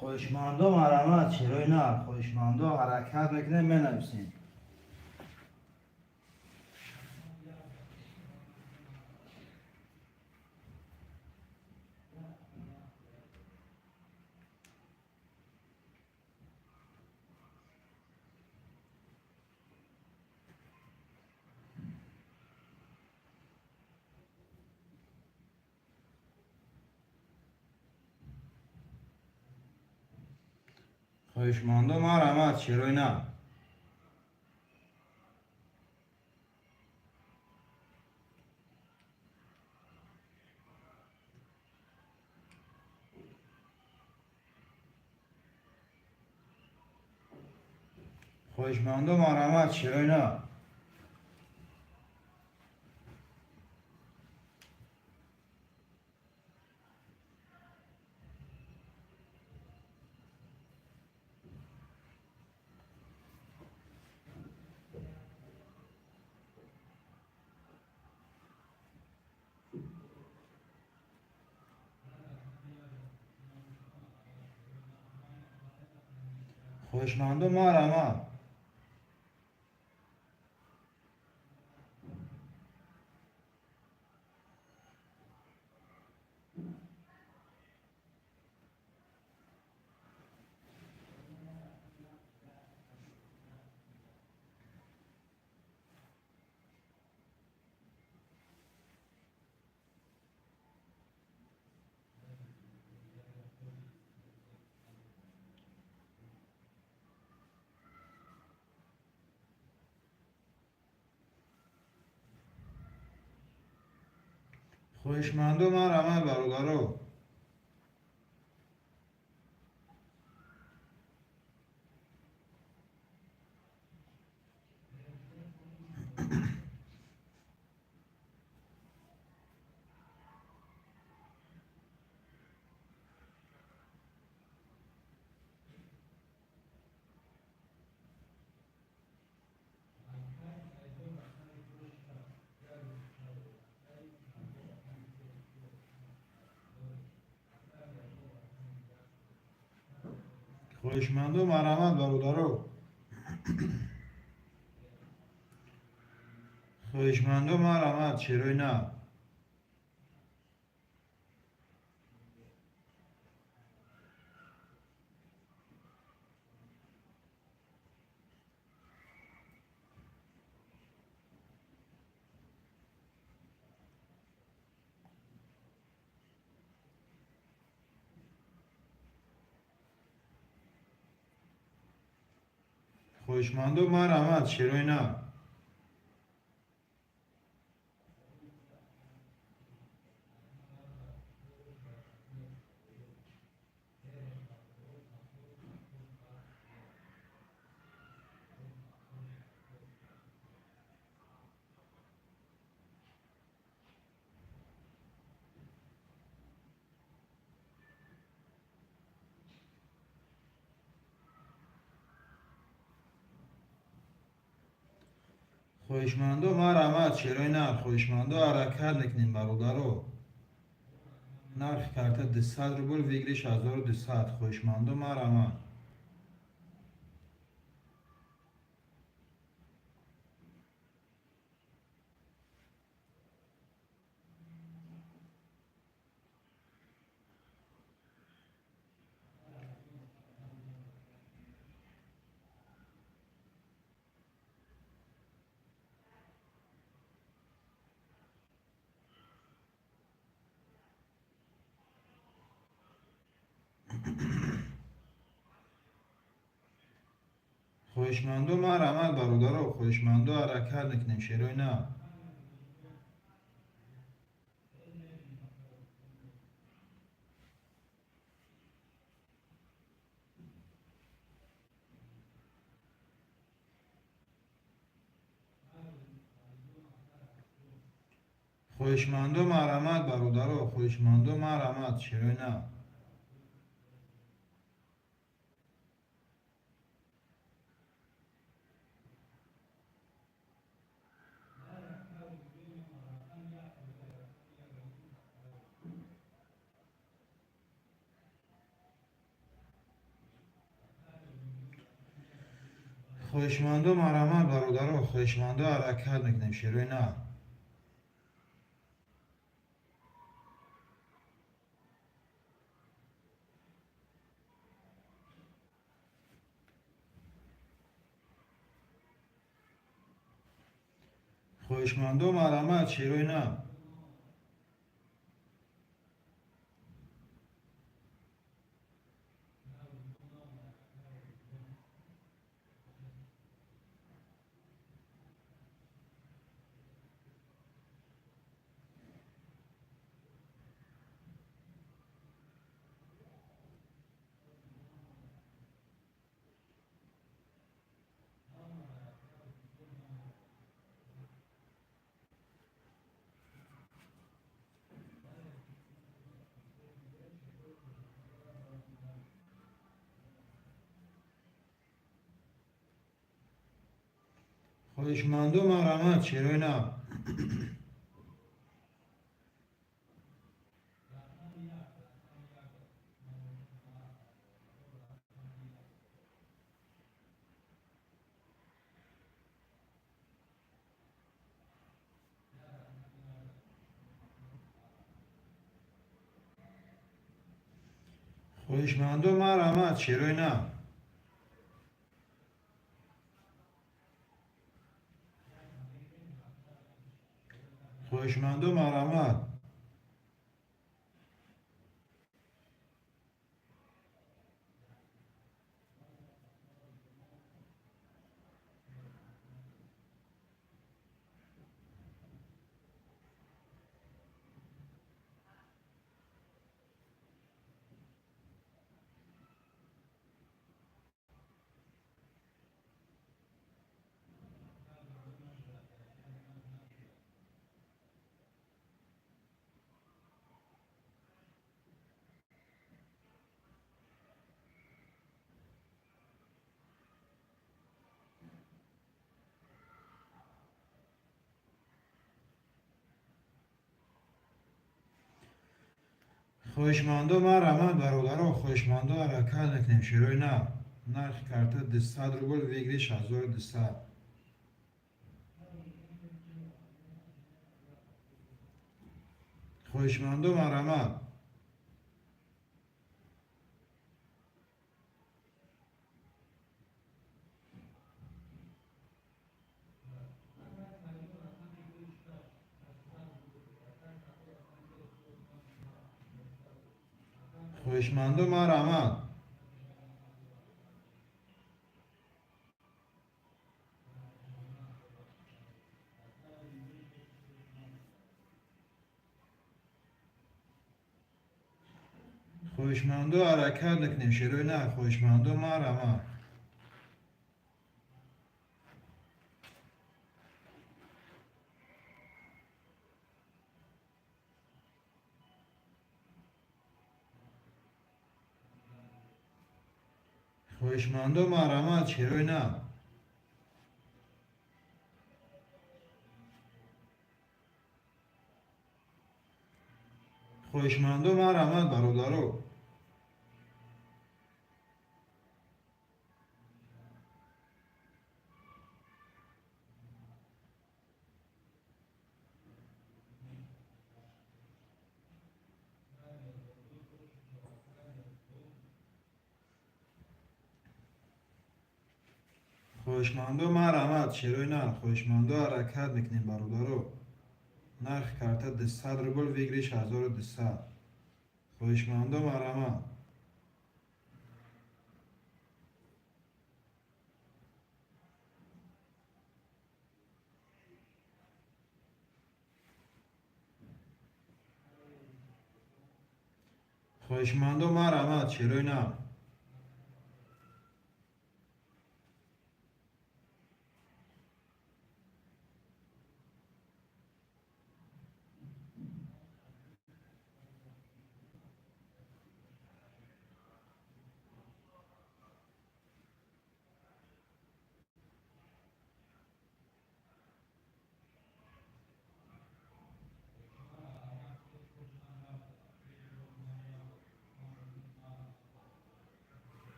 Хоҳишмандо, марҳамат, шерои нар. Хоҳишмандо, ҳаракат мекунем, менависем. Хоҳишмандо, марҳамат, шерои нар. Хоҳишмандо, марҳамат, шерои нар. Хоҳишмандо, марҳамат. Хоҳишмандо, марҳамат, бародаро. Хоҳишмандо, марҳамат, бародаро. Хоҳишмандо, марҳамат, шерои нав. Хоҳишмандо, марҳамат, шерои нав. Хоҳишмандо, марҳамат, шерои нар. Хоҳишмандо, ҳаракат мекунем, бародаро. Нархи карта 200 рубл, выигрыш 1200. Хоҳишмандо, марҳамат. Хоҳишмандо, марҳамат, бародаро. Хоҳишмандо, ҳаракат мекунем, шерои нав. Хоҳишмандо, марҳамат, бародаро. Хоҳишмандо, марҳамат, шерои нав. Хоҳишмандо, марҳамат, бародаро. Хоҳишмандо, ҳаракат мекунем, шерои нав. Хоҳишмандо, марҳамат, шерои нав. Хоҳишмандо, марҳамат, шерои нав. Хоҳишмандо, марҳамат, шерои нав. Хоҳишмандо, марҳамат. Хоҳишмандо, марҳамат, бародаро, хоҳишмандо, ҳаракат мекунем, шерои нар. Нархи карта 200 рубл, выигрыш 1200. Хоҳишмандо, марҳамат. Хоҳишмандо, марҳамат. Хоҳишмандо, ҳаракат мекунем, шерои нар. Хоҳишмандо, марҳамат. Хоҳишмандо, марҳамат, шерои нар. Хоҳишмандо, марҳамат, бародаро. Хоҳишмандо, марҳамат, шерои нар. Хоҳишмандо, ҳаракат мекунем, бародаро. Нархи карта 200 рубл, выигрыш 1200. Хоҳишмандо, марҳамат. Хоҳишмандо, марҳамат, шерои нар.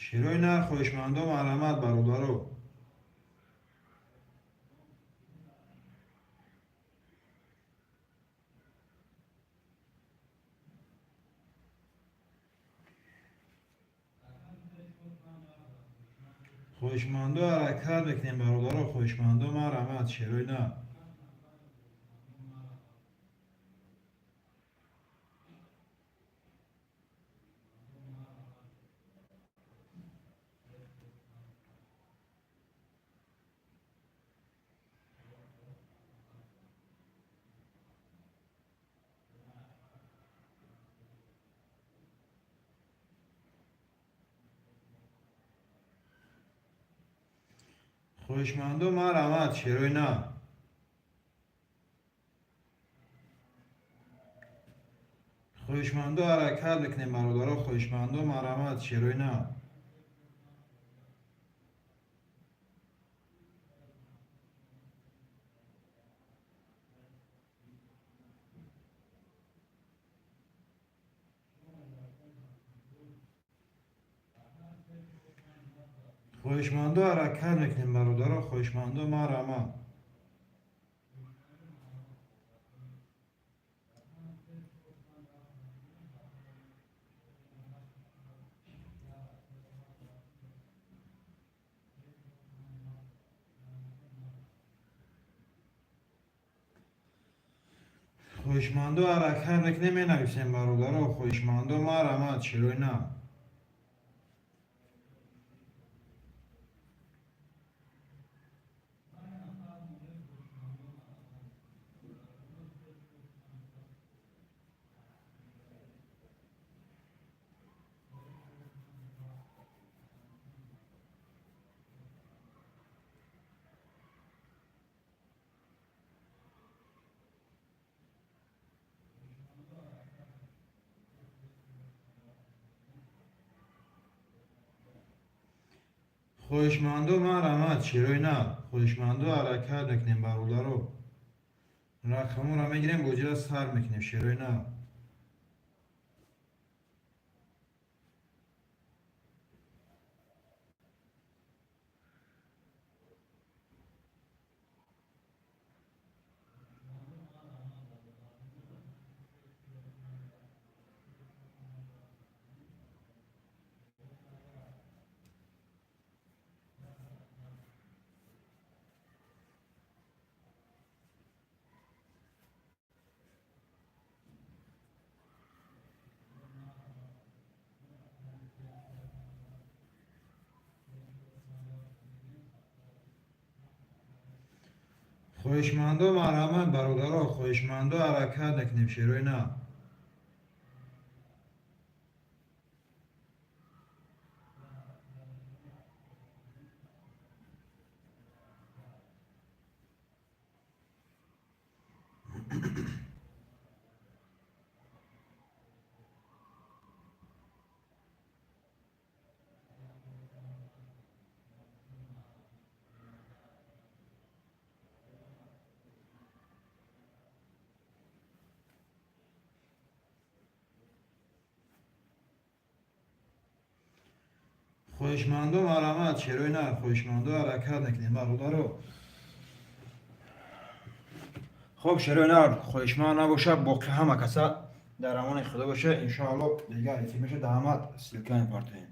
Шерои нар, хоҳишмандо, марҳамат, бародаро. Хоҳишмандо, ҳаракат мекунем, бародаро. Хоҳишмандо, марҳамат, шерои нар. Хоҳишмандо, марҳамат, шерои нар. Хоҳишмандо, ҳаракат мекунем, бародаро. Хоҳишмандо, марҳамат, шерои нар. Хоҳишмандо, ҳаракат мекунем, бародаро. Хоҳишмандо, марҳамат. Хоҳишмандо, ҳаракат мекунем, менависем, бародаро. Хоҳишмандо, марҳамат, шерои нар. Хоҳишмандо, марҳамат, шерои нар. Хоҳишмандо, ҳаракат мекунем, бародаро. Рақаморо мегирем, бозиро сар мекунем, шерои нар. Хоҳишмандо, марҳамат, бародаро, хоҳишмандо, ҳаракат мекунем, шерои нар. Хоҳишмандо, марҳамат, шерои нар, хоҳишмандо, ҳаракат мекунем, бародаро. Хоб, шерои нар, хоҳишманд набоша, боқӣ ҳама каса дар амони Худо боша. Иншоалло, дигар эфир меша, дар ҳамат ссылка мепартоем.